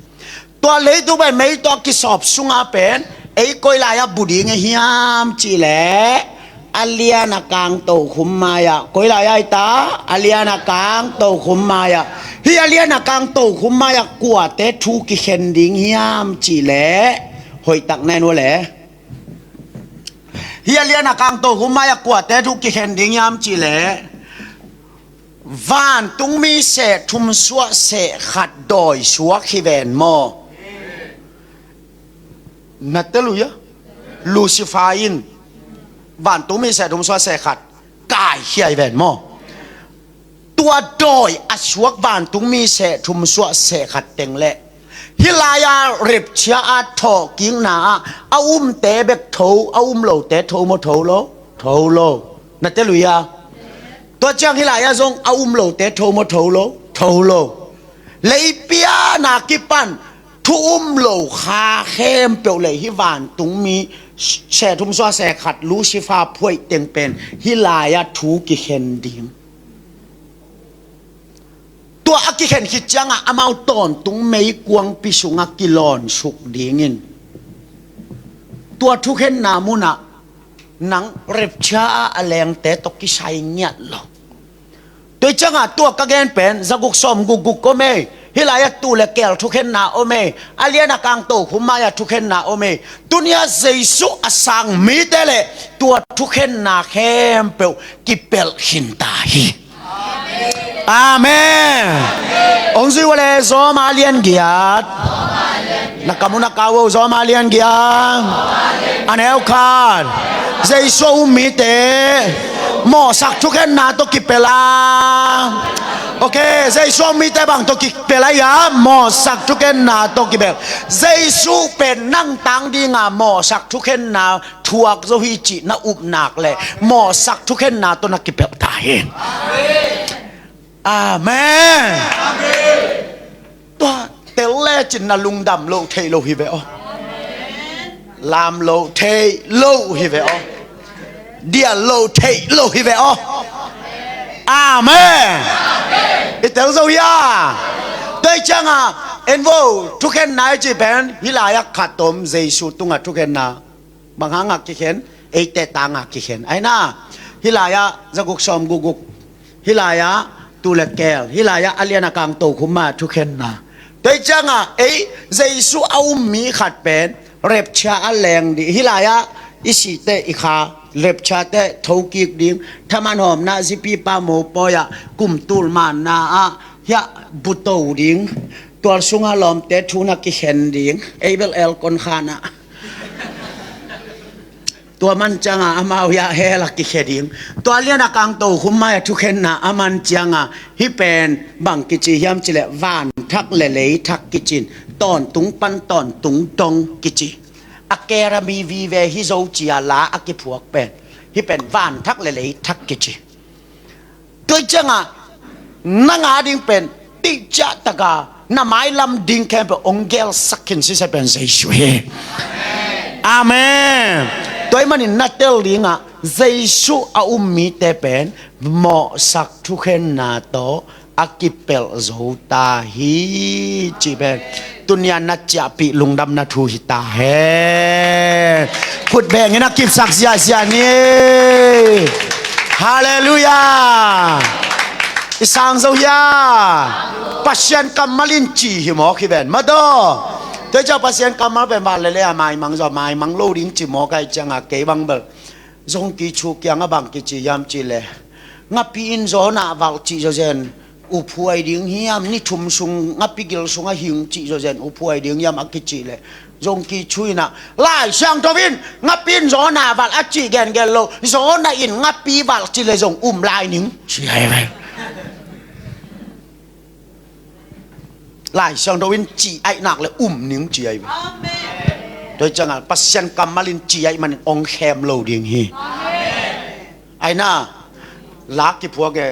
Tua leitung pen mei tawh a kisawp sunga pen ei koi lai-a bu ding a hiam cihleh a lian a kang tokhum mai-ah, koi lai-a i ta a lian a kang tokhum mai-ah, hih a lian a kang tokhum mai-ah kuate thu kikhen ding hiam cihleh, hoihtak na en uh le. Hih a lian a kang tokhum mai-ah kuate thu kikhen ding hiam cihleh, vantungmi seh thum suah seh khat dawi suak hi ven maw? Na tel uh hia? Lucifer in vantungmi seh thum suah seh khat kaikhia hi ven maw? Tua dawi a suak vantungmi seh thum suah seh khat teng le hih lai-a rapture a thawhkikna ah a umte bek tho, a um lote tho maw, tho lo? Tho lo. Na tel uh hia? Tua ciang hih lai-a zong a um lote tho maw, tho lo? Tho lo. Leipiana kipan thu um lo kha khempeuh le hih vantungmi seh thum suah seh khat Lucifer phuaih teng pen hih lai-a thu kikhen ding. Tua a kikhen khit ciangah amau tawntung meikuangpi sungah kilawnsuk dingin, tua thukhenna munah nang rapture ah a lengte tawh kisai ngiat lo. Tua ih ciangah tua ka gen pen zaguk sawm gukguk om ei. Hih lai-ah tuu le keel thukhenna om ei. A lian a kang tokhum mai-ah thukhenna om ei. Tuni-ah Jesu a sang mite le tua thukhenna khempeuh kipelh khinta hi. Amen. Hong zui uh le Rom a lian giat, na kam uh na kau uh, Rom a lian giat, a neu khat. Jesu a um mite mawhsak thukhenna tawh kipelh a. Ok, Jesu a um mite bang tawh kipelh a, ia mawhsak thukhenna tawh kipelh. Jesu pen nang tang dinga mawhsak thukhenna thuak zo hi cih na upnak le mawhsak thukhenna tawh na kipelh ta hi. Amen. Tua tel lecin na lungdam loh theih loh hi ve aw. Lam loh theih loh hi ve aw. Dial loh theih loh hi ve aw. Amen. I tel zo hia? Tua ih ciangah en vo, thukhenna i cih pen hih lai-ah khat om, Jesu tungah thukhenna. Bang hangah kikhen? Eite tangah kikhen. Aina, hih lai-ah zaguk sawm gukguk, hih lai-ah tuu le keel, hih lai-ah a lian a kang tokhum mai-ah thukhenna. Tua ih ciangah ei Jesu a um mi khat pen rapture a leng ding. Hih lai-ah i sihte i kha rapture teh thokik ding. Thaman hawmna zipipa mopawi-ah kum tul manna ah hiah buto ding. Tual sungah lawmte thu na kikhen ding. Ei bel elkon khanah. Tua man ciangah amau hiah hell ah kikhia ding. Tua lian a kang tokhum mai-ah thukhenna a man ciangah hih pen bang kici hiam cihleh vanthak le leithak kicin, tawntung pan tawntung dong kici. A kera mi vive hi zo cia la a kiphuak pen hih pen vanthak le leithak kici. Tua ih ciangah nang a ding pen ticah taka na mailam ding khempeuh hong gelsak khin sise pen Jesu hi. Amen. Tua ih manin na tel dingah Jesu a um mite pen mawhsak thukhenna tawh a kipelh zo ta hi cih pen tunia na ciahpih lungdamna thu hi ta hen. Khut bengin a kipsak ziahziah ni. Halleluiah. I sang zo hia? Pasian kammal in ci hi mawk hi ven. Madaw. Tua ih ciah Pasian kammal pen van le lei a maimang zaw, maimang lo ding ci mawk a ih ciangah kei bang bel Zongki Chu kiangah bang kici hiam cihleh, ngapi in zawnah valh cih zawzen uphuai ding hiam, ni thum sung ngapi gil sungah hing cih zawzen uphuai ding hiam a kicih leh, Zongki Chu inah Lai Siangtho in ngapi in zawnah valh a cih gengen lo, zawnah in ngapi valh cih leh zong um lai ning ci hi ve. Lai Siangtho in ci aihnak le um ning ci ahi ve. Amen. Tua ih ciangah Pasian kammal in ci aih manin hong khem lo ding hi. Amen. Aina, lak kiphuak e.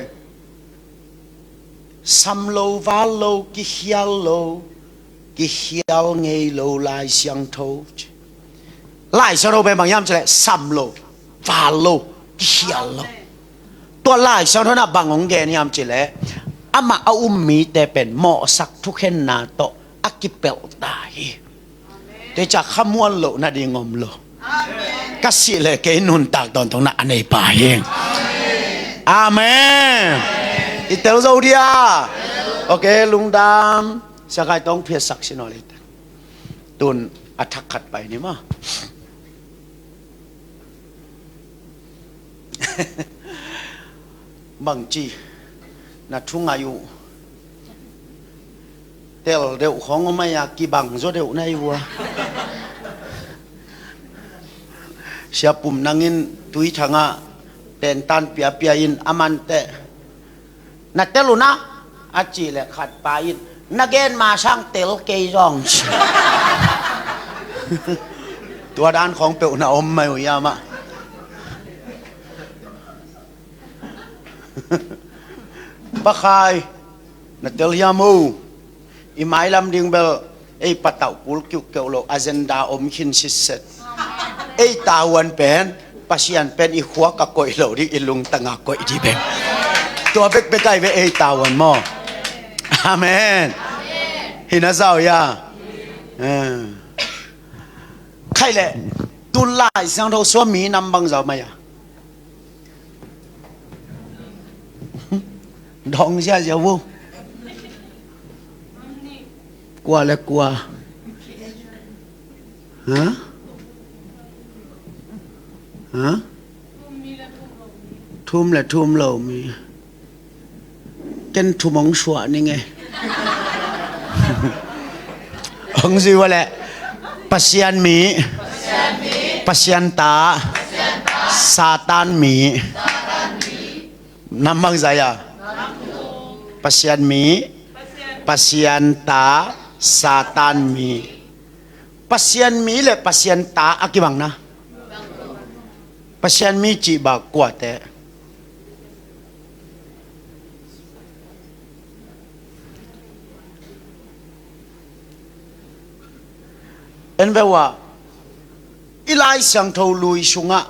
Sam lo, val lo, kikhial lo, kikhial ngei lo Lai Siangtho. Lai Siangtho pen bang hiam cih leh sam lo, val lo, kikhial lo. Tua Lai Siangtho in ah bang hong gen hiam cih leh, amah a um mite pen mawhsak thukhenna tawh a kipelh ta hi. Tua ciang khamuan loh nading om lo. Ka sih leh kei nuntak tawntung na a nei pa hi. Amen. I tel zo dia. Ok, lungdam. Sia Kai Tong phiatsak sin aw leh. Tun a thak khat pai ni maw. Bangci na thu ngai uh. Tel deuh khawng om ai a, kibang zaw deuh na hi uh a. Sia Pum Nang in Tuithang ah tentan piapia in a man teh, na tel uh na, a cih leh khat pa in, na gen ma sang tel kei zong. Tua dan khawng peuh na om mai uh hiam ah. Pa Khai, na tel hiam o? I mailam ding bel ei patauh kul kiuhkeuh lo, agenda om khin sitset. Ei tavuan pen, Pasian pen i khuak a koih lo ding, i lungtang a koih ding bek. Tua bekbek ai ve ei tavuan maw. Amen. Hi na zau ya. Eh. Khai leh, tun Lai Siangtho sua mi nam bang zau mai a. Dong ziazia uh. Kua le kua? Ha? Ha? Thum le thum lo mi. Ken thum hong suah ning e. Hong zui ua leh. Pasian mi. Pasian ta. Satan mi. Nam bang zai a? Pasian mi. Pasian ta. Satan mi. Pasian mi le Pasian ta a kibang na. Pasian mi cih bang kuate? En ve ua, i Lai Siangtho lui sungah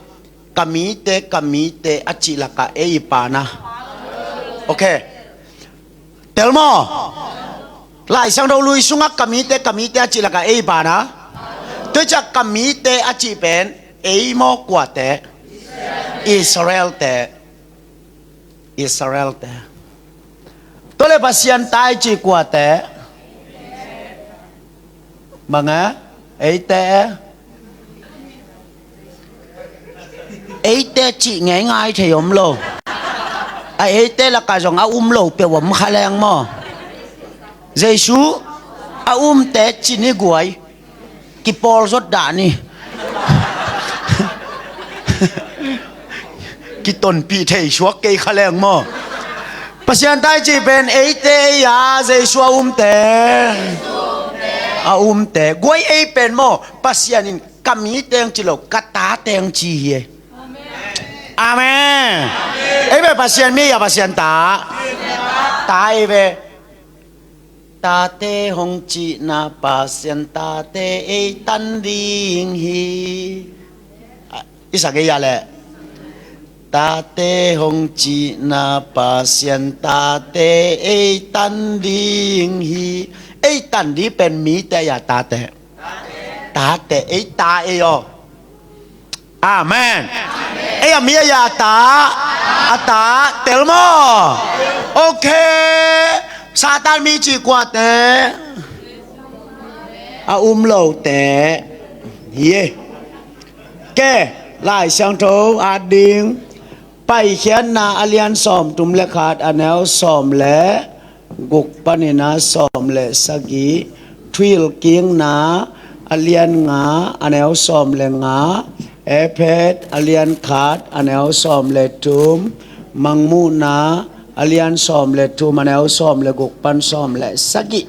ka mite, ka mite a cih lakah ei i pa na. Ok. Tel maw? Lai Siangtho lui sungah ka mite, ka mite a cih lakah ei i pa na. Tua ciang ka mite a cih pen ei maw kuate? Israel-te. Israel-te. Tua le Pasian ta i cih kuate? Bang e? Eite. Eite cih ngeingai thei om lo. A eite lakah zong a um lo peuh om kha leng maw? Jesu a umte ci ni guai. Kipawl zot dah ni. Kitonpih thei suak kei kha leng maw? Pasian ta i cih pen eite ei a, Jesu a umte. A umte. Guai ei pen maw? Pasian in ka mite hong ci lo, ka tate hong ci hi. Amen. Ei ve Pasian mi a, Pasian ta. Ta ei ve. Tate hong cihna Pasian tate ei tan ding hi. A, i sak ei a leh. Tate hong cihna Pasian tate ei tan ding hi. Ei tan ding pen mite a, tate. Tate, ei ta ei aw. Amen. Ei a mi a, a ta, a ta, tel maw? Ok. Satan mi cih kuate? A um lote. Ye. Ke, Lai Siangtho a ding. Paikhiatna a lian sawmthum le khat, a neu sawm le guk panin a sawm le sagih. Thuhilhkikna a lian nga, a neu sawm le nga. Efesa a lian khat, a neu sawm le thum. Mangmuhna a lian sawm le thum, a neu sawm le guk pan sawm le sagih.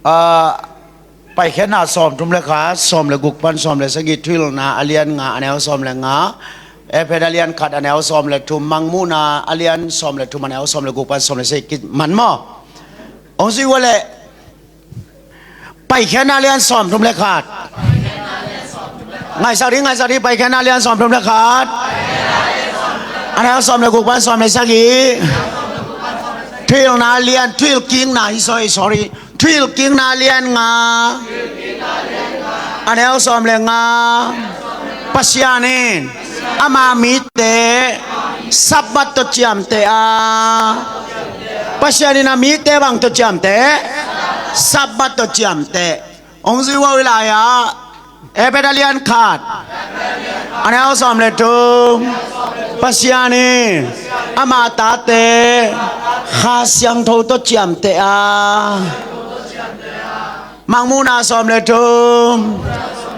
Ah, Paikhiatna sawmthum le khat, sawm le guk pan sawm le sagih, Thuhilhna a lian nga, a neu sawm le nga, Efesa a lian khat, a neu sawm le thum, Mangmuhna a lian sawm le thum, a neu sawm le guk pan sawm le sagih, kiman maw? Hong zui ua leh, Paikhiatna a lian sawmthum le khat. Ngaihsak dih, ngaihsak dih, Paikhiatna a lian sawmthum le khat. A neu sawm le guk pan sawm le sagih. Thuhilhna a lian, Thuhilhkikna hi, sorry, sorry. Thuhilhkikna a lian nga, a neu sawm le nga. Pasian in ama mite Sabbath tawh ciamteh a. Pasian in a mite bang tawh ciamteh? Sabbath tawh ciamteh. Hong zui ua, i lai-ah Efesa a lian khat, a neu sawm le thum. Pasian in ama tate Kha Siangtho tawh ciamteh a. Mangmuhna sawm le thum,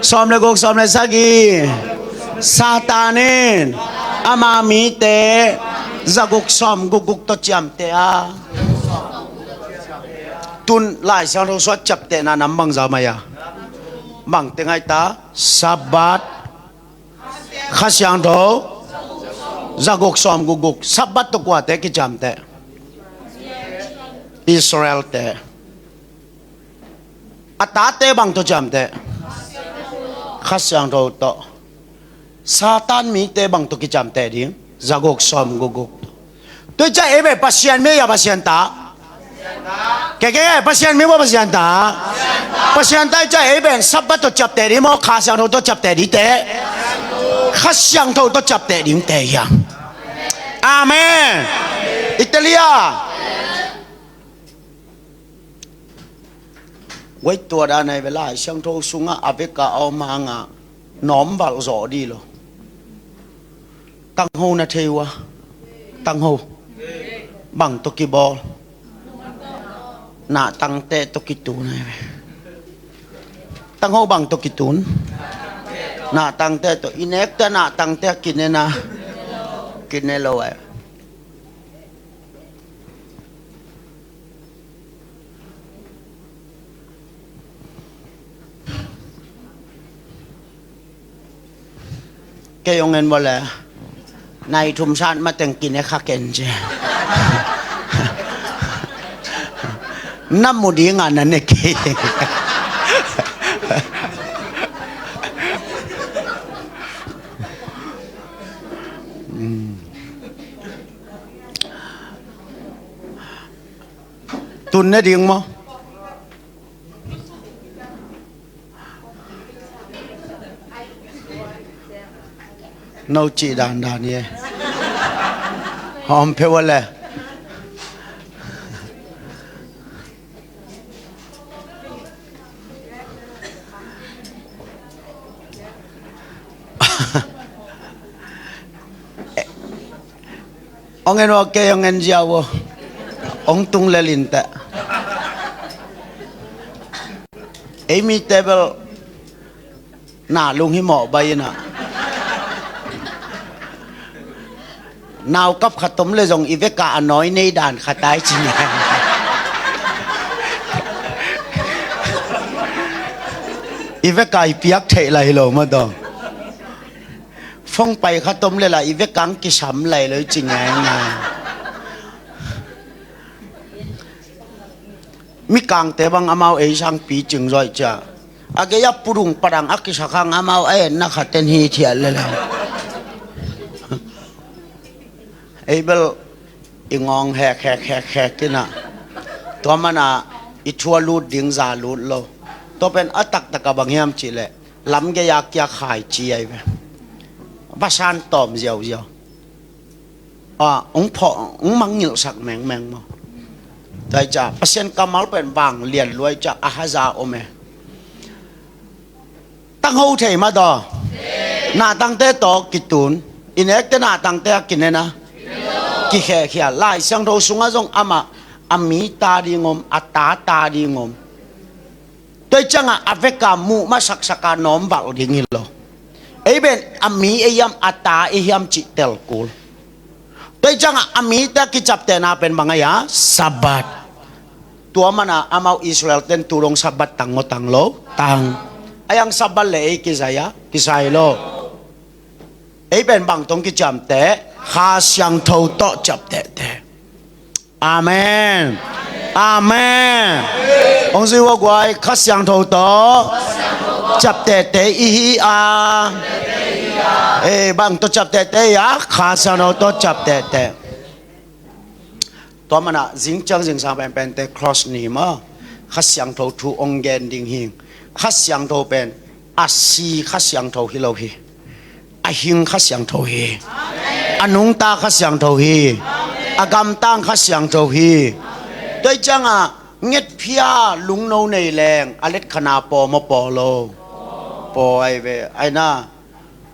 sawm le guk, sawm le sagih. Satan in ama mite zaguk sawm gukguk tawh ciamteh a. Tun Lai Siangtho sung a ciaptehna nam bangzah om a hia? Bang teng ahi ta? Sabbath, Kha Siangtho, zaguk sawm gukguk. Sabbath tawh kuate kiciamteh? Israel-te. A tate bang tawh ciamteh? Kha Siangtho tawh. Satan mite bang tawh kiciamteh ding? Zaguk sawm gukguk. Tua ciang ei pen Pasian mi a, Pasian ta? Kei, kei, Pasian mi maw, Pasian ta? Pasian ta ciang ei pen Sabbath tawh ciapteh ding maw, Kha Siangtho tawh ciapteh ding teh? Kha Siangtho tawh ciapteh ding teh hiam? Amen. Italia. Guai, tua dan ahi ve, Lai Siangtho sungah a vekpi a om hangah nawm valh zawh dih lo. Tangho na thei uh a? Tangho bang tawh kibawl? Nahtangte tawh kitun ahi ve. Tangho bang tawh kitun? Nahtangte tawh. I nekte nahtangte a kine na, kine lo ahi. Kei hong en vua leh, nai thum sat mateng kine kha ken ci. Na mu ding a na ne kei. Tun ne ding maw? No cih dandan hi e. Hawm pheuh a le. Hong en aw, kei hong en ziau aw. Hong tung lel in teh. Ei mite bel na lunghimawh bai in ah. Naukap khat om leh zong i vekpi a nawi nei dan khat ai ci ni. I vekpi a i piak theih lai hi lo mah tawh. Phone pai khat om leh lah i vekpi a hong kisam lai lo i ci ngaingai. Mikangte bang amau ei sang picing zaw i ci a, a gei a pudung padang a kisak hang amau a etna khat ten hithiat lel a. Ei bel i ngawng hek hek hek hek in ah, tua man ah i thu a lut ding za lut lo. Tua pen a taktak a bang hiam cih leh, lam gei a kia khaici ahi ve. Vasan tawm ziauziau. Ah, hong phawh, hong mangngilhsak mengmeng maw? Tua hi ciah Pasian kammal pen vanglian lua hi ciah a haza om e. Tangho thei mah tawh. Nahtangte tawh kitun. I nekte nahtangte a kine na, kikhehkhia. Lai Siangtho sungah zong amah a mi ta ding om, a ta ta ding om. Tua hi ciangah a vekpi a muh masaksak a nawm valh ding hi lo. Ei pen a mi ei hiam, a ta ei hiam cih tel kul. Tua hi ciangah a mite a kiciaptehna pen bang ahi a? Sabbath. Tua mana amau Israel ten tu dong Sabbath tang maw, tang lo? Tang. Ai ang Sabbath le ei kizai a? Kizai lo. Ei pen bang tawh kiciamteh? Kha Siangtho tawh ciamtehteh. Amen. Amen. Hong zui ua guai, Kha Siangtho tawh ciamtehteh i hi a. Ei, bang tawh ciamtehteh i a? Kha Siangtho tawh ciamtehteh. Tua mana zingciang zingsang pen Pentecost ni maw, Kha Siangtho thu hong gen ding hi. Kha Siangtho pen a si Kha Siangtho hi lo hi. A hing Kha Siangtho hi. A nungta Kha Siangtho hi. A gamtang Kha Siangtho hi. Tua hi ciangah ngetphia lungno nei leng a letkhanna paw maw, paw lo? Paw ai ve, ai na.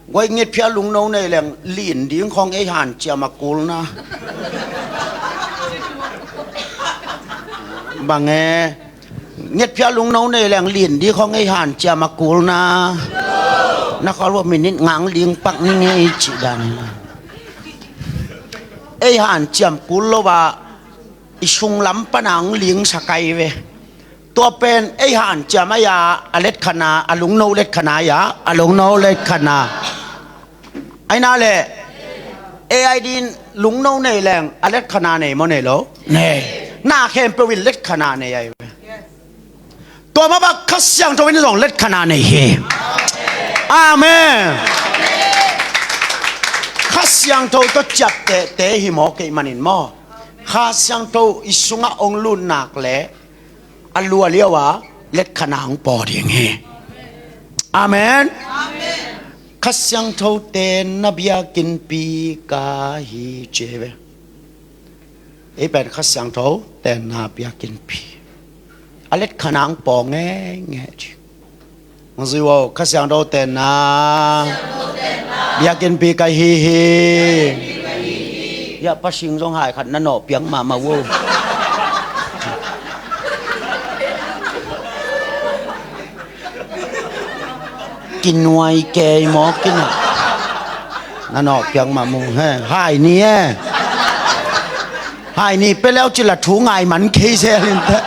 Guai, ngetphia lungno nei leng lin ding khong ei hanciam a kulna. Bang e? Ngetphia lungno nei leng lin ding khong ei hanciam a kulna. Na khol vo minit ngang ling pak ni ngei cih dan. Ei hanciam kul lo a, i sunglam pana hong ling sa kai ve. Tua pen ei hanciam ai a, a letkhanna, a lungno letkhanna ai a, a lungno letkhanna. Ai na le, ei ai din lungno nei leng a letkhanna nei maw, nei lo? Nei. Na khempeuh in letkhanna nei ai ve. Tua mah bang Kha Siangtho in zong letkhanna nei hi. Amen. Kha Siangtho tawh ciaptehte hi maw, kei manin maw? Kha Siangtho i sungah hong lut nak leh a lua liau a letkhanna hong paw ding hi. Amen. Kha Siangtho tenna biakinnpi ka hi ci hi ve. Ei pen Kha Siangtho tenna biakinnpi. A letkhanna hong paw ngeingei ci. Hong zui vo, Kha Siangtho tenna biakinnpi ka hi hi. Hiah pasing zong hai khat na nawh piang mahmah vo. Kinuai kei maw, kinuai. Na nawh piang mah mu he. Hai ni e. Hai ni pia leu ci la thu ngai man kei zel in teh.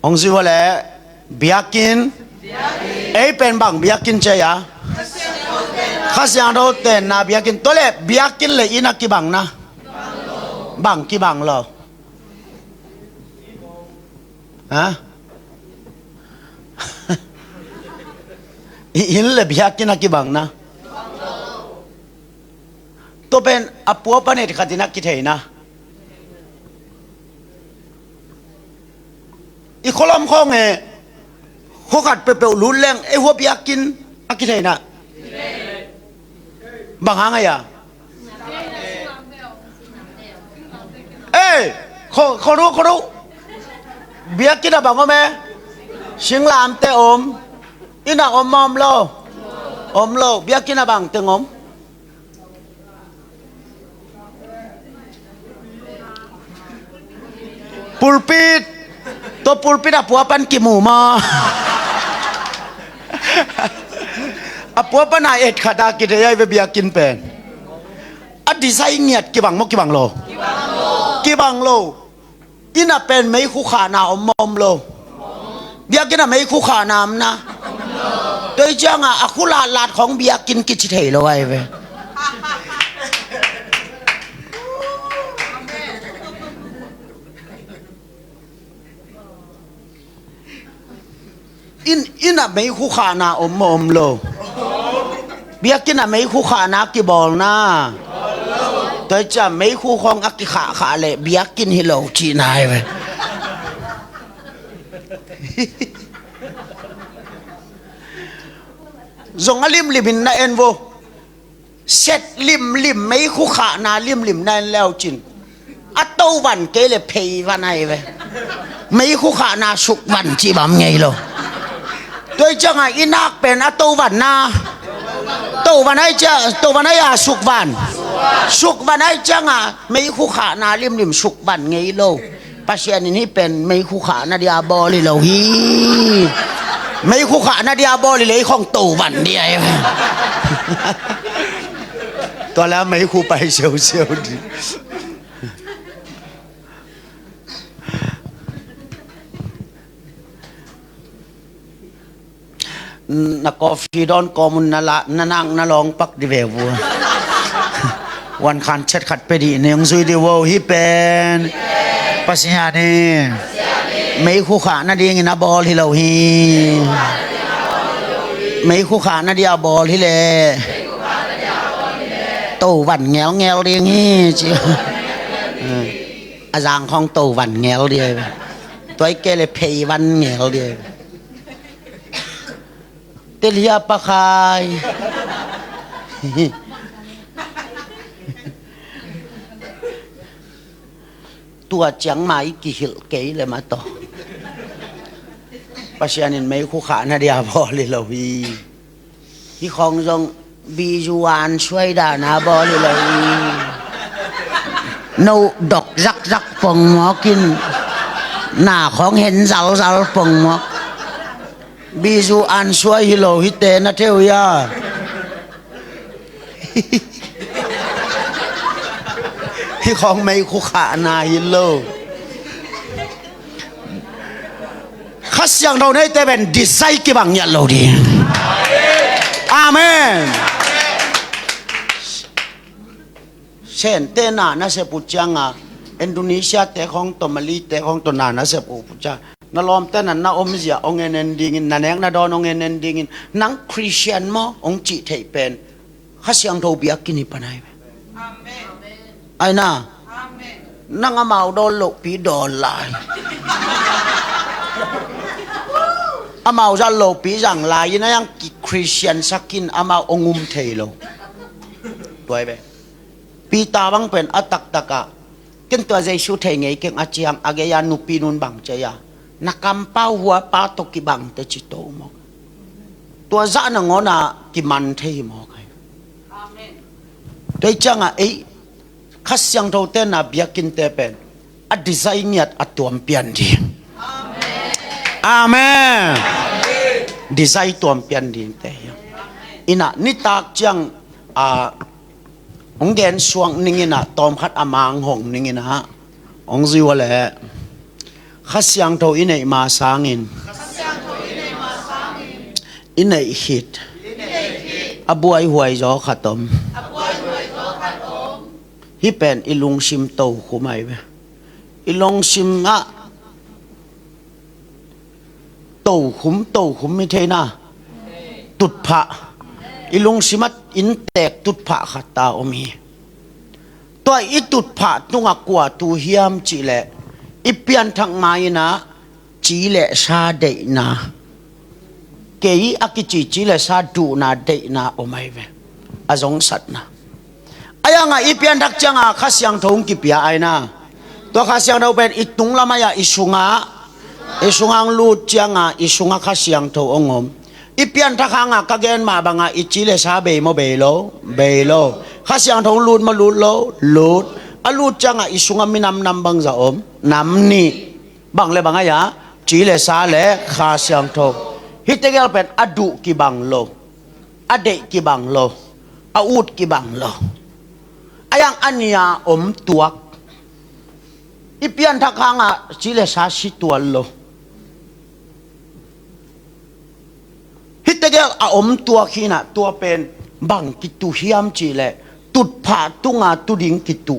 Hong zui vo leh, biakinn. Ei pen bang biakinn ci a? Kha Siangtho tenna biakinn. Tua leh biakinn leh inn a kibang na? Bang kibang lo? Ha? I inn leh biakinn a kibang na? Tua pen a pua pan et khat in a kithei na. I khualam khawng e, khua khat peuhpeuh lut leng ei hua biakinn a kithei na. Bang hang a ia? Ei, kho, kho ru, kho ru. Biakinn a bang om e? Singlamteh om. Inn a om mah om lo? Om lo. Biakinn a bang teng om? Pulpit. Tua pulpit a pua pan kimu maw? A pua pan a et khat a kithei ai ve biakinn pen. A design ngiat kibang maw, kibang lo? Kibang lo. Inn a pen meikhu khahna om maw, om lo? Biakinn a meikhu khahna om na? Tua hi ciangah a khu latlat khong biakinn kici thei lo ai ve. Inn, inn a meikhu khahna om maw, om lo? Biakinn a meikhu khahna kibawl na? Tua hi ciah meikhu khawng a kikhahkhah leh biakinn hi lo cihna hi ve. Zong a limlim in na en vo. Set limlim, meikhu khahna limlim na en leu cin, a to van kei le phei van ahi ve. Meikhu khahna sukvan cih bang ngei lo. Tua ih ciangah i nak pen a tovan na, tovan ai cia, tovan ai a sukvan. Sukvan ai ciangah meikhu khahna limlim sukvan ngei lo. Pasian in hih pen meikhu khahna dia bawl hi lo hi. Meikhu khahna dia bawl hi le i khong tovan dia hi. Tua le meikhu pai siausiau di. Na coffee dawn kawmun na la, na nak na lawng pak di ve vua. Wan khan chet khat pe dih neng zui di vo hi pen. Pasian hi. Meikhu khah nadingin a bawl hi lo hi. Meikhu khah nadia a bawl hi le. Tovan ngelngel ding hi ci. A zang khong tovan ngel dia. Tua i ke le phei van ngel dia. Telia pakhai. Tua ciang mai kihilh kei le mataw. Pasian in meikhu khah nadia bawl hi lo hi. Hi khong zong bizuan suai dana bawl hi lo hi. No dok zakzak pongmawk in. Na khong hen zalzal pongmawk. Bizuan suai hi lo hi te na theu ya. Hi khong meikhu khahna hi lo. Kha Siangtho neite pen desire kibang ngiat lo ding. Amen. Sente na nasep uh cianga Indonesia te khong tawh Malay te khong tawh na nasep uh cianga na lawmte na na omzia hong en en dingin, na nek na dawn hong en en dingin, nang Christian maw hong cih theih pen Kha Siangtho biakinn hi panai ve. Aina. Nang amau dawn lohpi dawn lai. Amau zat lohpi zang lai in a yang ki Christian sakin amau ong um thei lo. Tuai ve. Peter bang pen a taktakah ken tua Jesu thei ngei keng a ciang a gei a nupi nun bang cia na kampau huapa tawh kibang te ci to mawk. Tua zah nangawna kiman thei hi mawk hai. Tua i ciangah ei Kha Siangtho tena biakinnte pen a desire ngiat a tuam pian ding. Amen. Desire tuam pian dingte hi. Ina nitak ciang a hong gen suak ninginah tawmkhat a mang hong ninginah hong zui ua leh Kha Siangtho i neih ma sangin i neih khit a buaihuai zaw khat om. Hih pen i lungsim tokhum ahi ve. I lungsim ah tokhum, tokhum mi theina tutphah, i lungsim ah inntek tutphah khat ta om hi. Tua i tutphah tungah kua tu hiam cihleh i pianthak mainah ci le sa deihna, kei a kici ci le sa duhna deihna om ahi ve. A zongsatna a yangah i pianthak cianga Kha Siangtho hong kipia aina. Tua Kha Siangtho pen i tunglam aia i sungah i sungah hong lut cianga i sungah Kha Siangtho hong om. I pianthak hanga ka gen mah banga i ci le sa bei maw bei lo? Bei lo. Kha Siangtho hong lut maw lut lo? Lut. A lut cianga i sungah minam nam bangza om? Nam nih. Bang le bang aia ci le sa le Kha Siangtho. Hihte gel pen a duh kibang lo, a deih kibang lo, a ut kibang lo. A yang a nia om tuak. I pianthak hangah ci le sa si tuan lo. Hihte gel a om tuak hinah tua pen bang kitu hiam cihleh tutphah tunga tu ding kitu.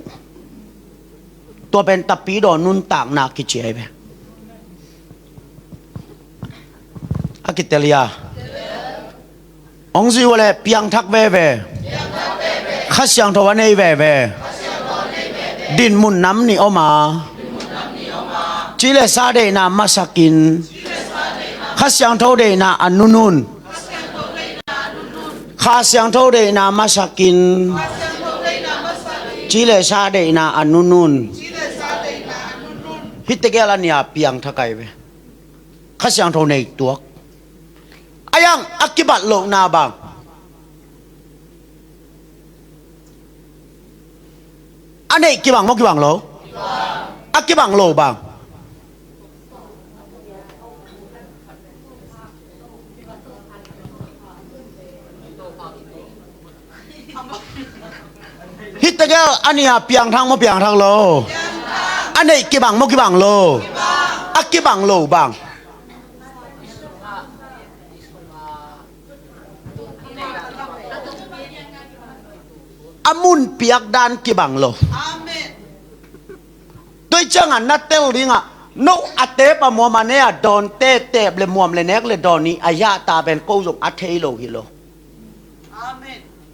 Tua pen tapidaw nuntakna kici ahi ve. A kitelia hong zui ua le piangthak veve. Kha Siangtho a nei veve. Dinmun nam nih om a, ci le sa deihna masakin Kha Siangtho deihna a nunun. Kha Siangtho deihna masakin ci le sa deihna a nunun. Hih tegel a nih a piangthak ahi ve. Kha Siangtho nei tuak. A iang a kibat lohna bang. A neih kibang maw kibang lo? A kibang lo bang. Hih tegel a nih a piangthak maw piangthak lo? A neih kibang maw kibang lo? A kibang lo bang. A mun piak dan kibang lo. Tua hi ciangah na tel dingah no a tep a muam a ne a dawn te tep le muam le nek le dawn nih a hiah ta pen ko zong a thei lo hi lo.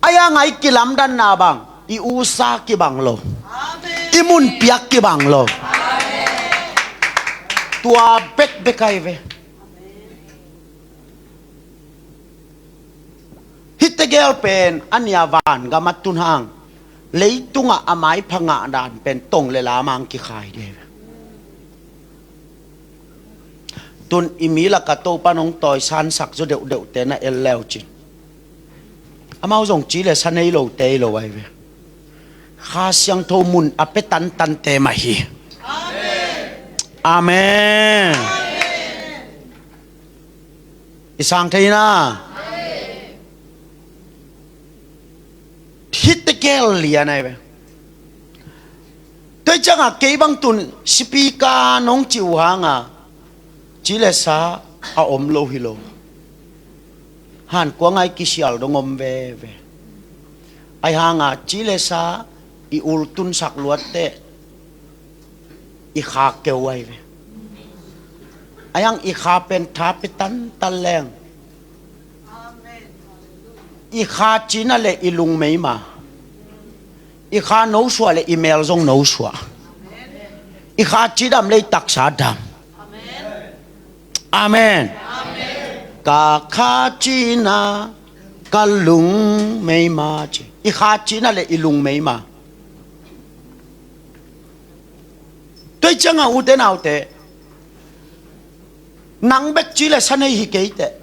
A iang a i kilamdanna bang i usa kibang lo. I mun piak kibang lo. Tua bekbek ahi ve. Hih tegel pen a nih a vangam a tun hang leitungah a maipha ngah dan pen tong le lam hang kikhai dih. Tun i mi lakah Topa'n hong tawisansak zaw deuhdeuhte na en le uh cin, amau zong ci le sa nei lote hi lo ahi ve. Kha Siangtho mun a pia tantante mah hi. Amen. I sang thei na. Hih tegel lian ahi ve. Tua hi ciangah kei bang tun speaker nong cih uh hangah ci le sa a om lo hi lo. Hankuang a i kisial dong om veve. Ahi hangah ci le sa i ultunsak luatteh i kha keu ahi ve. A iang i kha pen tha pia tantan leng. I kha cina le i lungmei ma. I kha nosuah le i mel zong nosuah. I kha cidam le i taksa dam. Amen. Ka kha cina ka lungmei ma ci. I kha cina le i lungmei ma. Tua hi ciangah ute naute, nang bek ci le sa nei hi kei teh.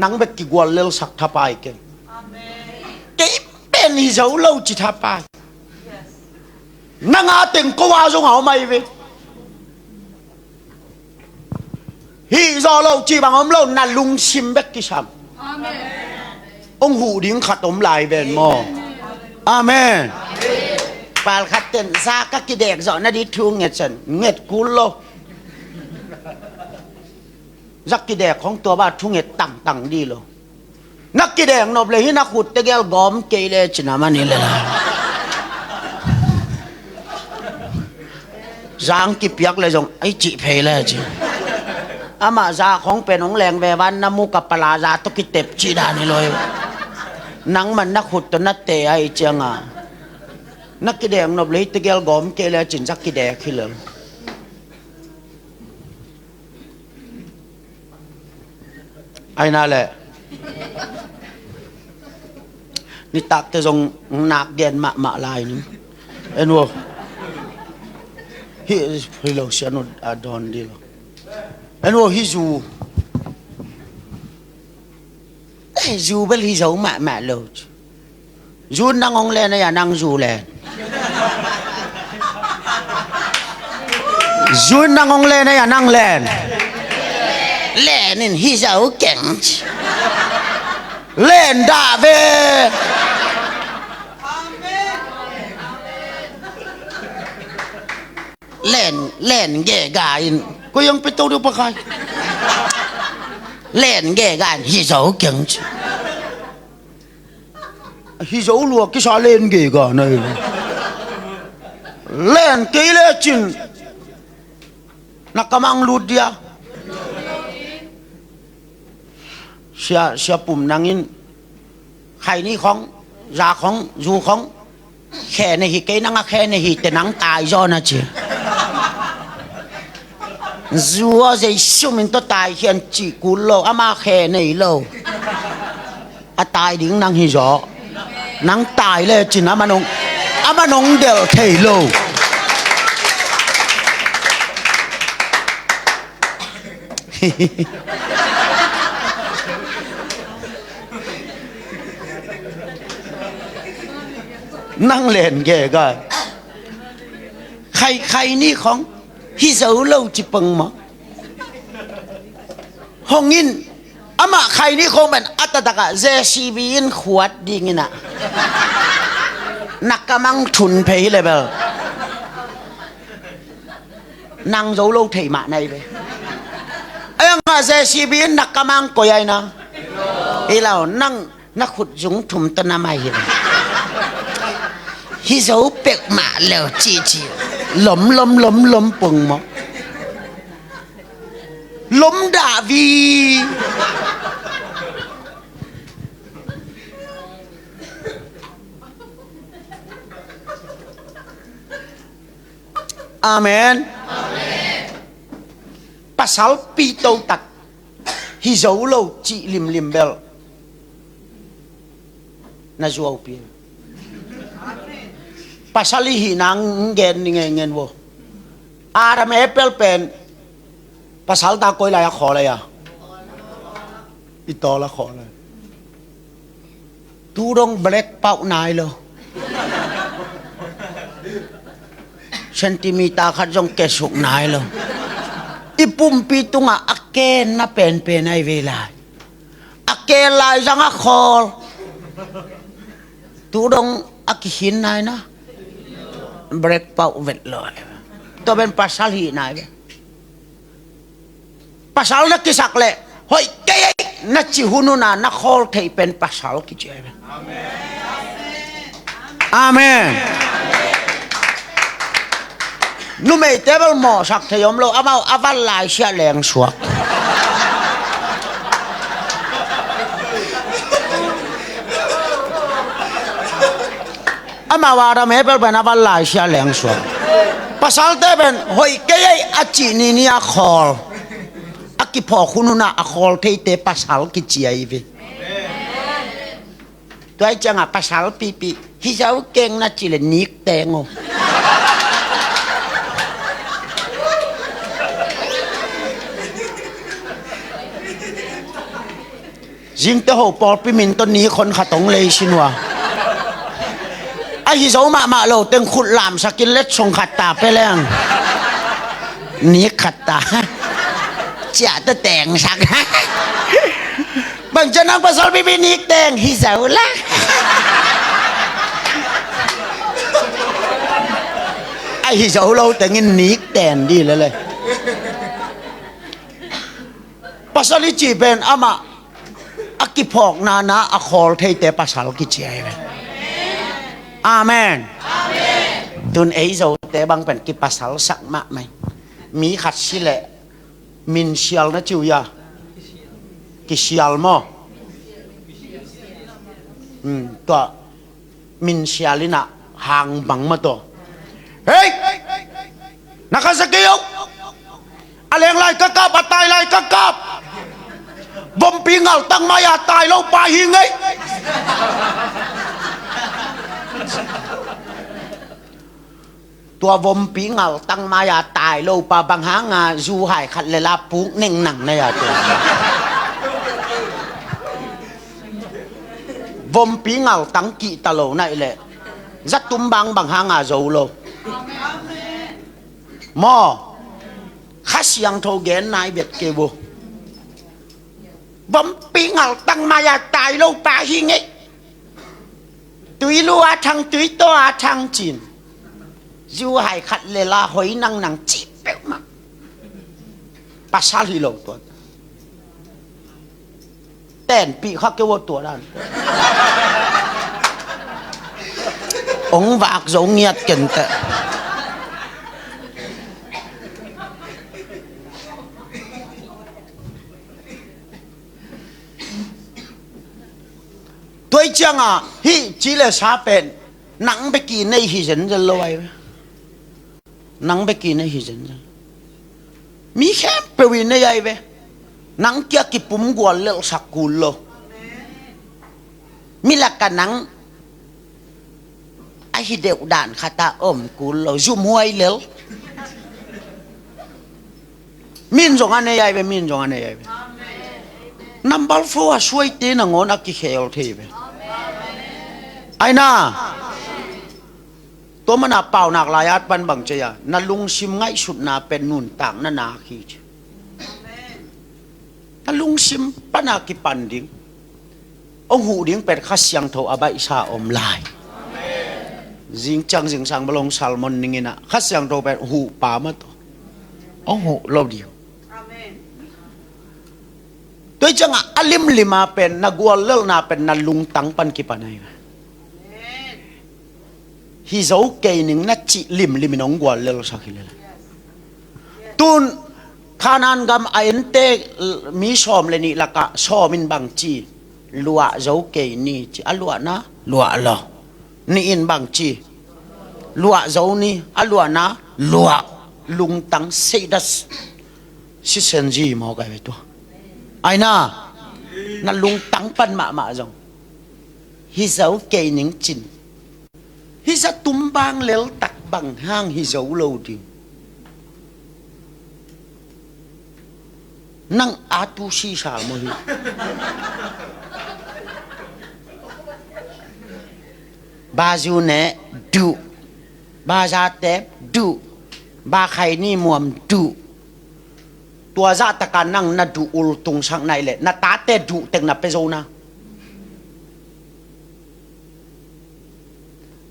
Nang bek kigual lelsak thapai keng. Kei pen hi zo lo ci thapai. Nang a teng ko a zong a om ahi ve. Hih zawh loh cih bang om lo, na lungsim bek kisam. Hong huh ding khat om lai ven maw? Amen. Pal khat ten za ka kidek zawh nading thu nget sen, nget kul lo. Za kidek hong tua ba thu nget tangtang dih lo. Na kidek nop le hih na khut tegel gawm kei le cin a man hi le la. Zang kipiak le zong ai cih phei le ci. Amah za khong pen hong leng ve van na mu ka pala za tawh kitep cih dan hi lo hi. Nang man na khut tawh na te a hi cianga na kidek nop le hih tegel gawm kei le cin za kidek hi lo. Aina le nitakte zong nak gen mahmah lai ning. En wo. Hi, hi lo sia no a don di lo. En wo hi zu. Eh, zu bel hi zo mahmah lo. Zu nang hong len a ya nang zu len. Zu nang hong len a ya nang len. Len in hi zo keng. Len dah ve. Len, len ge ga in. Ko yang pito do pakai. Len ge ga in hi zo keng. Hi zo lua kisa len ge ga na hi lo. Len kei le cin. Na kamang lut dia. Sia, sia pum nangin. Khaini khong, za khong, zu khong. Khe nei hi kei nang a khe nei hi te nang tai zaw na ci. Zu a zei sumin tawh tai hian cih kul lo, ama khe nei lo. A tai ding nang hi zaw. Nang tai le cin ama nong, ama nong delh thei lo. Nang len gega. Khai, khai ni khong hi zo lo ci pong maw? Hong in, amah khai ni khong pen a taktak ah J C B in khuat ding in ah, na kamang thun phei hi le bel. Nang zo lo thei mah nai ve. Ai ang ah J C B in na kamang koi ai na. Hi lo, nang na khut zung thum tawh na mai hi lo. Hi zo pek mah lo ci ci. Lom, lom, lom, lom pong maw? Lom dah vi. Amen. Pasal pito tak hi zo lo cih limlim bel na zuaupi. Pasal i hihna ng gen ni ngen ngen vo. Adam Apple pen pasal ta koi lai a khawl ai a, i tawl a khawl ai. Tu dong black pauh nai lo. Centimeter khat zong kesuk nai lo. I pumpi tungah a ken na penpen ai ve lai. A ken lai zang a khawl. Tu dong a kikhin nai na. Black pauh vet lo. Tua pen pasal hih nai ve. Pasal na kisak leh hoih kei ei na ci hun hun a na khawl theih pen pasal kici ai ve. Amen. Numeite bel mawhsak thei om lo, amau a van lai siah leng suak. Amau Adam Apple pen a van lai siah leng suak. Pasalte pen hoih kei ei a cih ni ni a khawl. A kiphawk hun hun a a khawl theite pasal kici ai ve. Tua hi ciangah pasal pipi hi zo keng na ci le nik teng o. Zingte ho pawlpi min tawh nik hon khat hong lei sin uh a. Ahi zo mahmah lo teng khut lamsakin letsong khat ta pia leng. Nik khat ta. Ciah tawh tengsak. Bang ciang nang pasal pipi nik teng hi zo la. Ahi zo lo tengin nik teng di lele. Pasal i cih pen amah a kiphawkna na a khawl theite pasal kici ai ve. Amen. Tun ei Zote bang pen kipasalsak mahmah. Mi khat si leh minsial na ci uh ia. Kisial maw? Hmm, tua minsial in ah hang bang mah tawh. Hei! Na khasia kei uh. A leng lai ka kap, a tai lai ka kap. Vompi ngaltang mai-a tai lo pa hi ngei. Tua vompi ngaltang mai-a tai lo pa bang hanga zu hai khat le la puk neng nang na ia tua. Vompi ngaltang kihta lo naih leh zatum bang bang hanga zo lo. Maw? Kha Siangtho gen nai bet kei vo. Vompi ngaltang mai-a tai lo pa hi ngei. Tui lu a thang, tui taw a thang cin. Zu hai khat le la hoi nang nang ci peuhmah. Pasal hi lo tua. Tenpih kha kei vo tua dan. Ong vak zo ngiat kenteh. Tua hi ciangah hih ci le sa pen nang bek i nei hi zenzen lo ai ve. Nang bek i nei hi zenzen. Mi khempeuh i nei ai ve. Nang kia kipum gual lelhsak kul lo. Mi lakah nang a hi deuh dan khat a om kul lo, zumhuai lel. Min zong a nei ai ve, min zong a nei ai ve. Number four a suaite nangawn a kikhel thei ve. Aina. Tua mana paunak lai-at pan bang ci a, na lungsim ngaihsutna pen nuntakna nak hi ci. Na lungsim pana kipan ding. Hong huh ding pen Kha Siangtho a baihsa om lai. Zing ciang zingsang bel hong sermon ning in ah, Kha Siangtho pen huh pa mah tawh hong huh lo ding. Tua hi ciangah a limlim a pen na guallelhna pen na lungtang pan kipan ahi. Hi zo kei ning na cih limlim in hong guallelsak hi lel. Tun Kanaan gam a ente mi sawm le nih lakah sawm in bang ci? Luah zo kei ni ci. A luahna luah lo. Nih in bang ci? Luah zo ni. A luahna luah. Lungtang seidas. Sisenzi maw kai ve tua. Aina. Na lungtang pan mahmah zong hi zo kei ning cin. Hi za tum bang lel tak bang hang hi zo lo ding. Nang a tu sisa maw hi? Ba zu ne duh. Ba za te duh. Ba khai ni muam duh. Tua zah taka nang na duh ultung sak nai le na tate duh teng na pe zo na.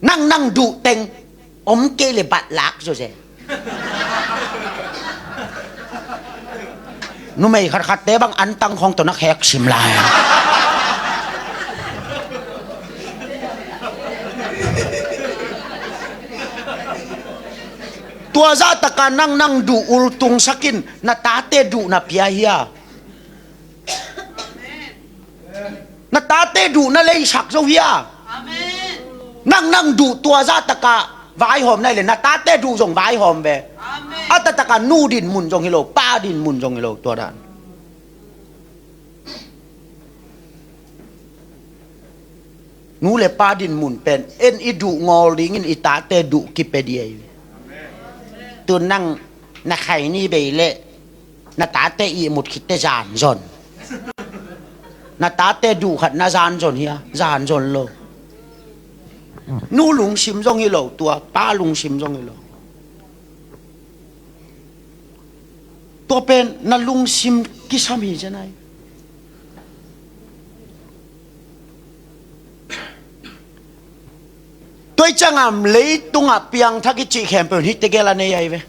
Nang nang duh teng om kei le bat lak zo ze. Numei khatkhatte bang antang khong tawh na khek sim lai. Tua zah taka nang nang duh ultung sakin na tate duh na pia hia? Na tate duh na leisak zo hia? Nang nang duh tua zah taka vaihawm nai le na tate duh zong vaihawm ve. A taktak a nu din mun zong hi lo, pa din mun zong hi lo tua dan. Nu le pa din mun pen en i duh ngawl dingin i tate duh kipe dih ahi. Tun nang na khai ni bei le na tate ihmut khitte zan zon. Na tate duh khat na zan zon hia? Zan zon lo. Nu lungsim zong hi lo tua, pa lungsim zong hi lo. Tua pen na lungsim kisam hi zen ai. Tua hi ciangah leitungah piangthak i cih khempeuh in hihte gel a nei ahi ve.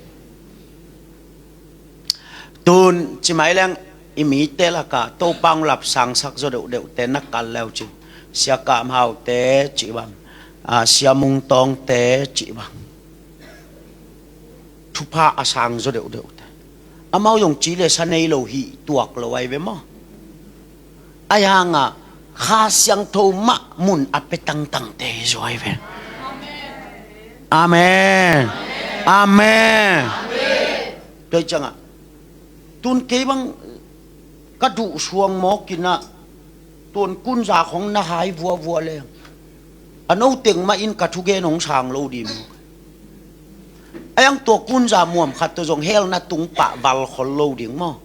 Tun cimai leng i mite lakah Topa hong lapsangsak zaw deuhdeuhte na kal leu cin, Sia Kam Haute cih bang, a, Sia Mung Tawngte cih bang. Thupha a sang zaw deuhdeuhte. Amau zong ci le sa nei lo hi tuak lo ai ve maw? Ai hangah Kha Siangtho mah mun a pe tangtangte hi zaw ai ve. Amen. Amen. Tua hi ciangah tun kei bang ka duh suang mawk inah tuan kunza khong na hai vuavua le a no teng mah in ka thugen hong sang lo ding maw? Ai ang tua kunza muam khat tua zong hell na tung pah val khol lo ding maw?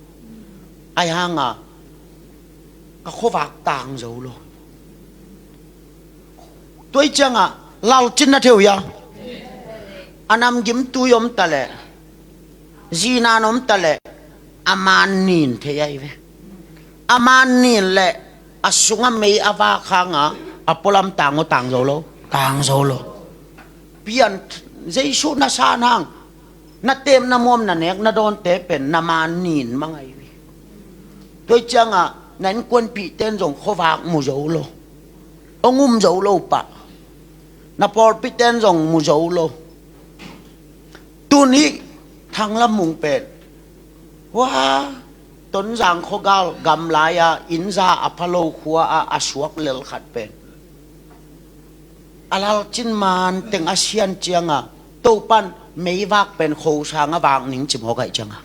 Ai hanga ka khuavak tang zo lo. Tua hi ciangah lalcin na theu hia? A namgimtui om ta leh, zinan om ta leh, a man nin thei ahi ve. A man nin leh a sungah mei a vak hanga a pualam tang aw tang zo lo? Tang zo lo. Pian Jesu na san hang na tem na muam na nek na dawnte pen na man nin mang ahi ve. Tua hi ciangah na innkuanpihte in zong khuavak mu zo lo. Hong um zo lo pah. Na pawlpihte in zong mu zo lo. Tun hih Thanglam Mung pen hua Tonzang khuagal gamlai-a innza a pha lo khua-ah a suak lel khat pen a lalcin man teng a sian cianga Topan meivak pen khosanga vak ning cimawk aih cianga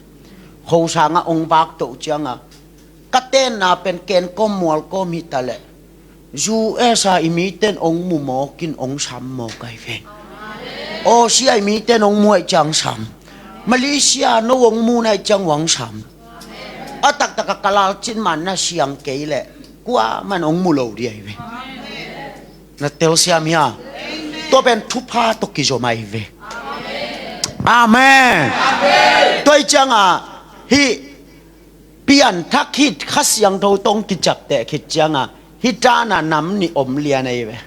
khosanga ong vak toh cianga ka tenna pen kenkawm mualkawm hi ta leh U S A i miten ong mu mawkin ong sam mawk ahi ve. Aussie a i miten ong mu aih ciang sam. Malaysia no hong mu nai ciang hong sam. A taktak a ka lalcin man na siang kei leh kuaman hong mu lo ding ahi ve. Na telsiam hia? Tua pen thupha tawh kizom ahi ve. Amen. Tua hi ciangah hih pianthak khit Kha Siangtho tawh kiciapteh khit ciangah hih dana nam nih om lian ahi ve.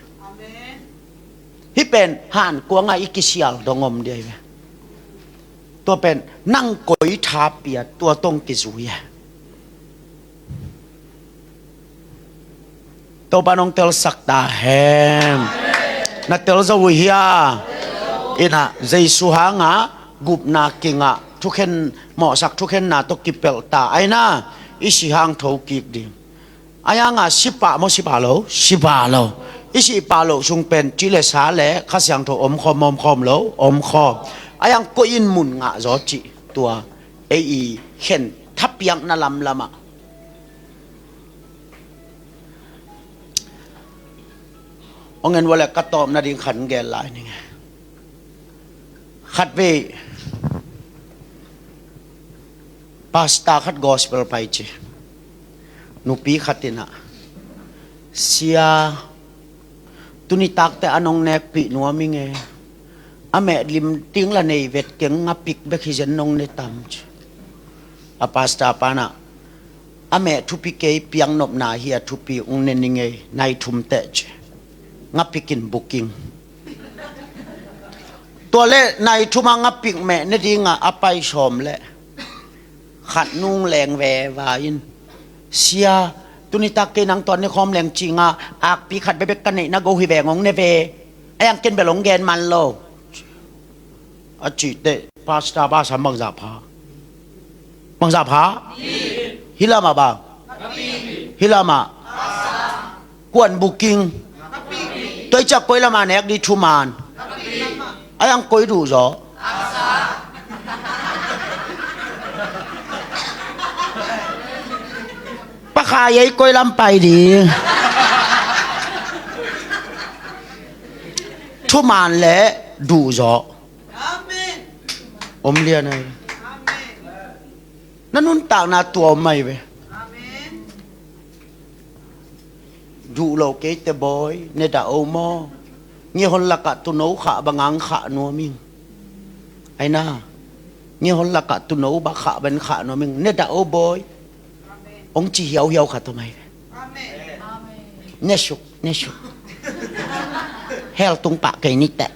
Hih pen hankuangah i kisial dong om ding ahi ve. Tua pen nang koi tha pia tua tawh kizui e. Topa nong telsak ta hen. Na tel zo uh hia? Ina Jesu hangah gupna kingah thukhen, mawhsak thukhenna tawh kipelh ta aina i si hang tho kik ding. A yanga sipah maw sipah lo? Sipah lo. I sipah loh sung pen ci le sa le Kha Siangtho omkhawm, omkhawm lo, omkhawm. A yang koih in mun ngah zaw cih tua ei i khen thapiakna lamlamah. Ong en vua le ka tawpna ding khat gel lai ning e. Khatvei pasta khat gospel pai ci. Nupi khat inah, sia, tuni takte a nong nekpih nuam ing e. A meh lim ding la nei vet keng, ngapik bek hi zen nong ne tam ci. A pasta panah, a meh thupi kei, piaknopna hi a thupi, ong ne ning e, nai thum teh ci. Ngapik in booking. Tua le nai thuma ngapik meh ne dingah a pai sawm le khat nung leng veva in, sia, tuni tak kei nang tuan ne khawm leng cinga akpi khat bebek ka neihna go hi veng ong ne ve. A yang ken bel ong gen man lo. A cih teh pasta ba sam bangzah pha? Bangzah pha? Hih lamah bang? Hih lamah kuan booking. Tua i ciak koi lamah nek di thuman? A yang koi duh zaw? Pakhai ei koi lam pai di. Thuman le duh zaw? Om lian ai. Na nuntakna tua om mai ve. Duh lo kei te bawi, ne dah o maw? Nge hon lakah tuno khah bang ang khah nuam ing. Aina, nge hon lakah tuno bang khah bang khah nuam ing. Ne dah o bawi. Ong ci hiauhiau khat om ai ve. Ne suk, ne suk. Hell tung pah kei ni teh.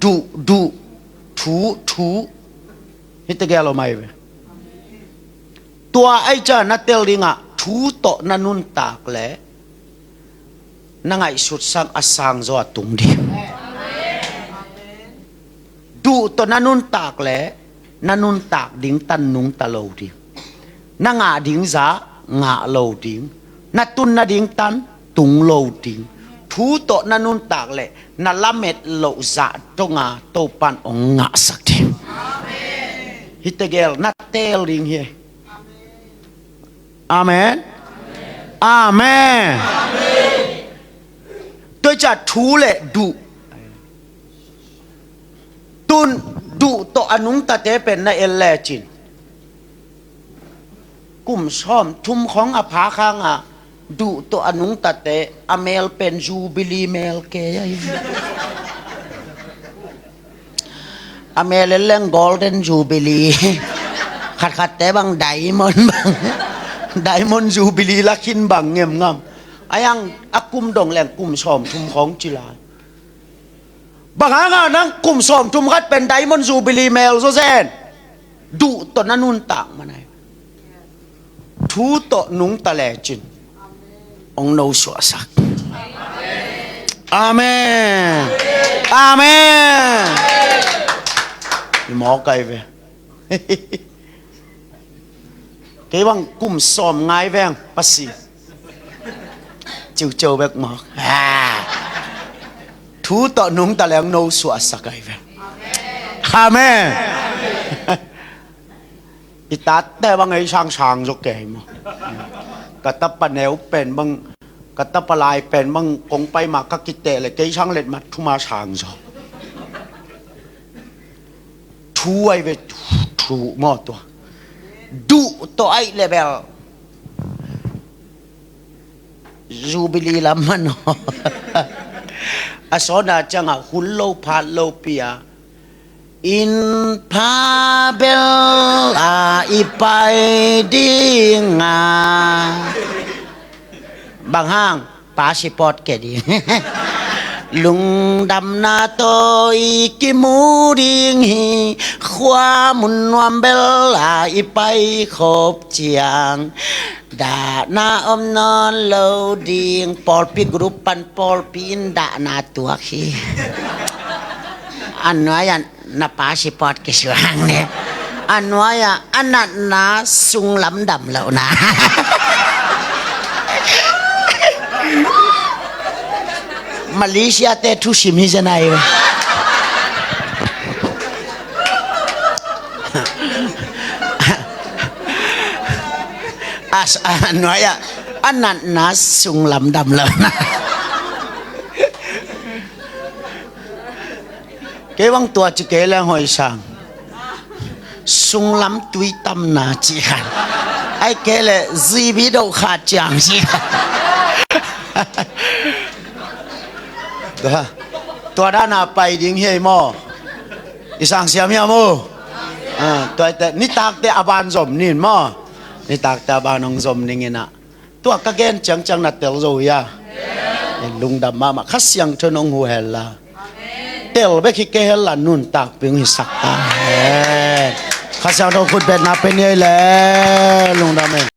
Duh, duh. Thu, thu. Hih tegel om ai ve. Tua ai ca na tel dingah thu tawh na nuntak le na ngaihsut sang a sang zaw a tung ding. Duh tawh na nuntak le na nuntak ding tan nungta lo ding. Na ngah ding zah ngah lo ding. Na tun nading tan tung lo ding. Thu tawh na nuntak le na lamet loh zah donga Topan ong ngahsak ding. Hih tegel na tel ding hi. Amen. Amen. Tua i ca thu le duh. Tun duh tawh a nungtate pen na el lecin kum sawm thum khong a pha khangah duh tawh a nungtate a mel pen Jubilee mel kei ahi. A mel en leng Golden Jubilee. Khatkhatte bang Diamond bang. Diamond Jubilee lakhin bang ngemngam. A yang a kum dong leng kum sawm thum khong ci lai. Bang hanga nang kum sawm thum khat pen Diamond Jubilee mel zaw zen? Duh tawh na nuntak manai. Thu tawh nungta lecin ong no suahsak. Amen. Amen. I mawk ai ve. Kei bang kum sawm ngai veng pasi. Ciuciu bek mawk. Thu tawh nungta leng no suahsak ai veng. Amen. I tate bang ei sang sang zaw kei maw? Ka tapa neu pen bang, ka tapa lai pen bang kong pai ma ka kiteh le kei sang let mat thuma sang zaw. thu ai ve, thu maw tua. Duh tawh aih le bel Jubilee lam man aw. A sawna ciangah hun lo phat lo pi a, inn pha bel a i pai ding a. Bang hang? Passport ke ding. Lungdamna tawh i kimu ding hi. Khua mun nuam bel a i pai khop ciang, dahna om nawn lo ding. Pawlpi group pan pawlpi in dahna tuak hi. A nuai-ah na passport kisuang ne. A nuai-ah a natna sunglam dam lohna. Malaysia te thusim hi zenai. As a nuai-ah a natna sunglam dam lohna. Kei bang tua ci kei leng hoih sang. Sunglam tui tamna ci khan. Ai kei le zibi doh khat ciang ci khan. Tua, tua dana pai ding hi ei maw. I sang siam hiam uh? Ah, tua te nitakte a ban zom nin maw. Nitakte a ban hong zom ning inah. Tua ka gen ciangciang na tel zo hia? Lungdam mahmah. Kha Siangtho in hong huh hen la, tel bek hi kei hen la, nuntakpih hong hisak ta hen. Kha Siangtho khutbetna pe ni ei le. Lungdam ei.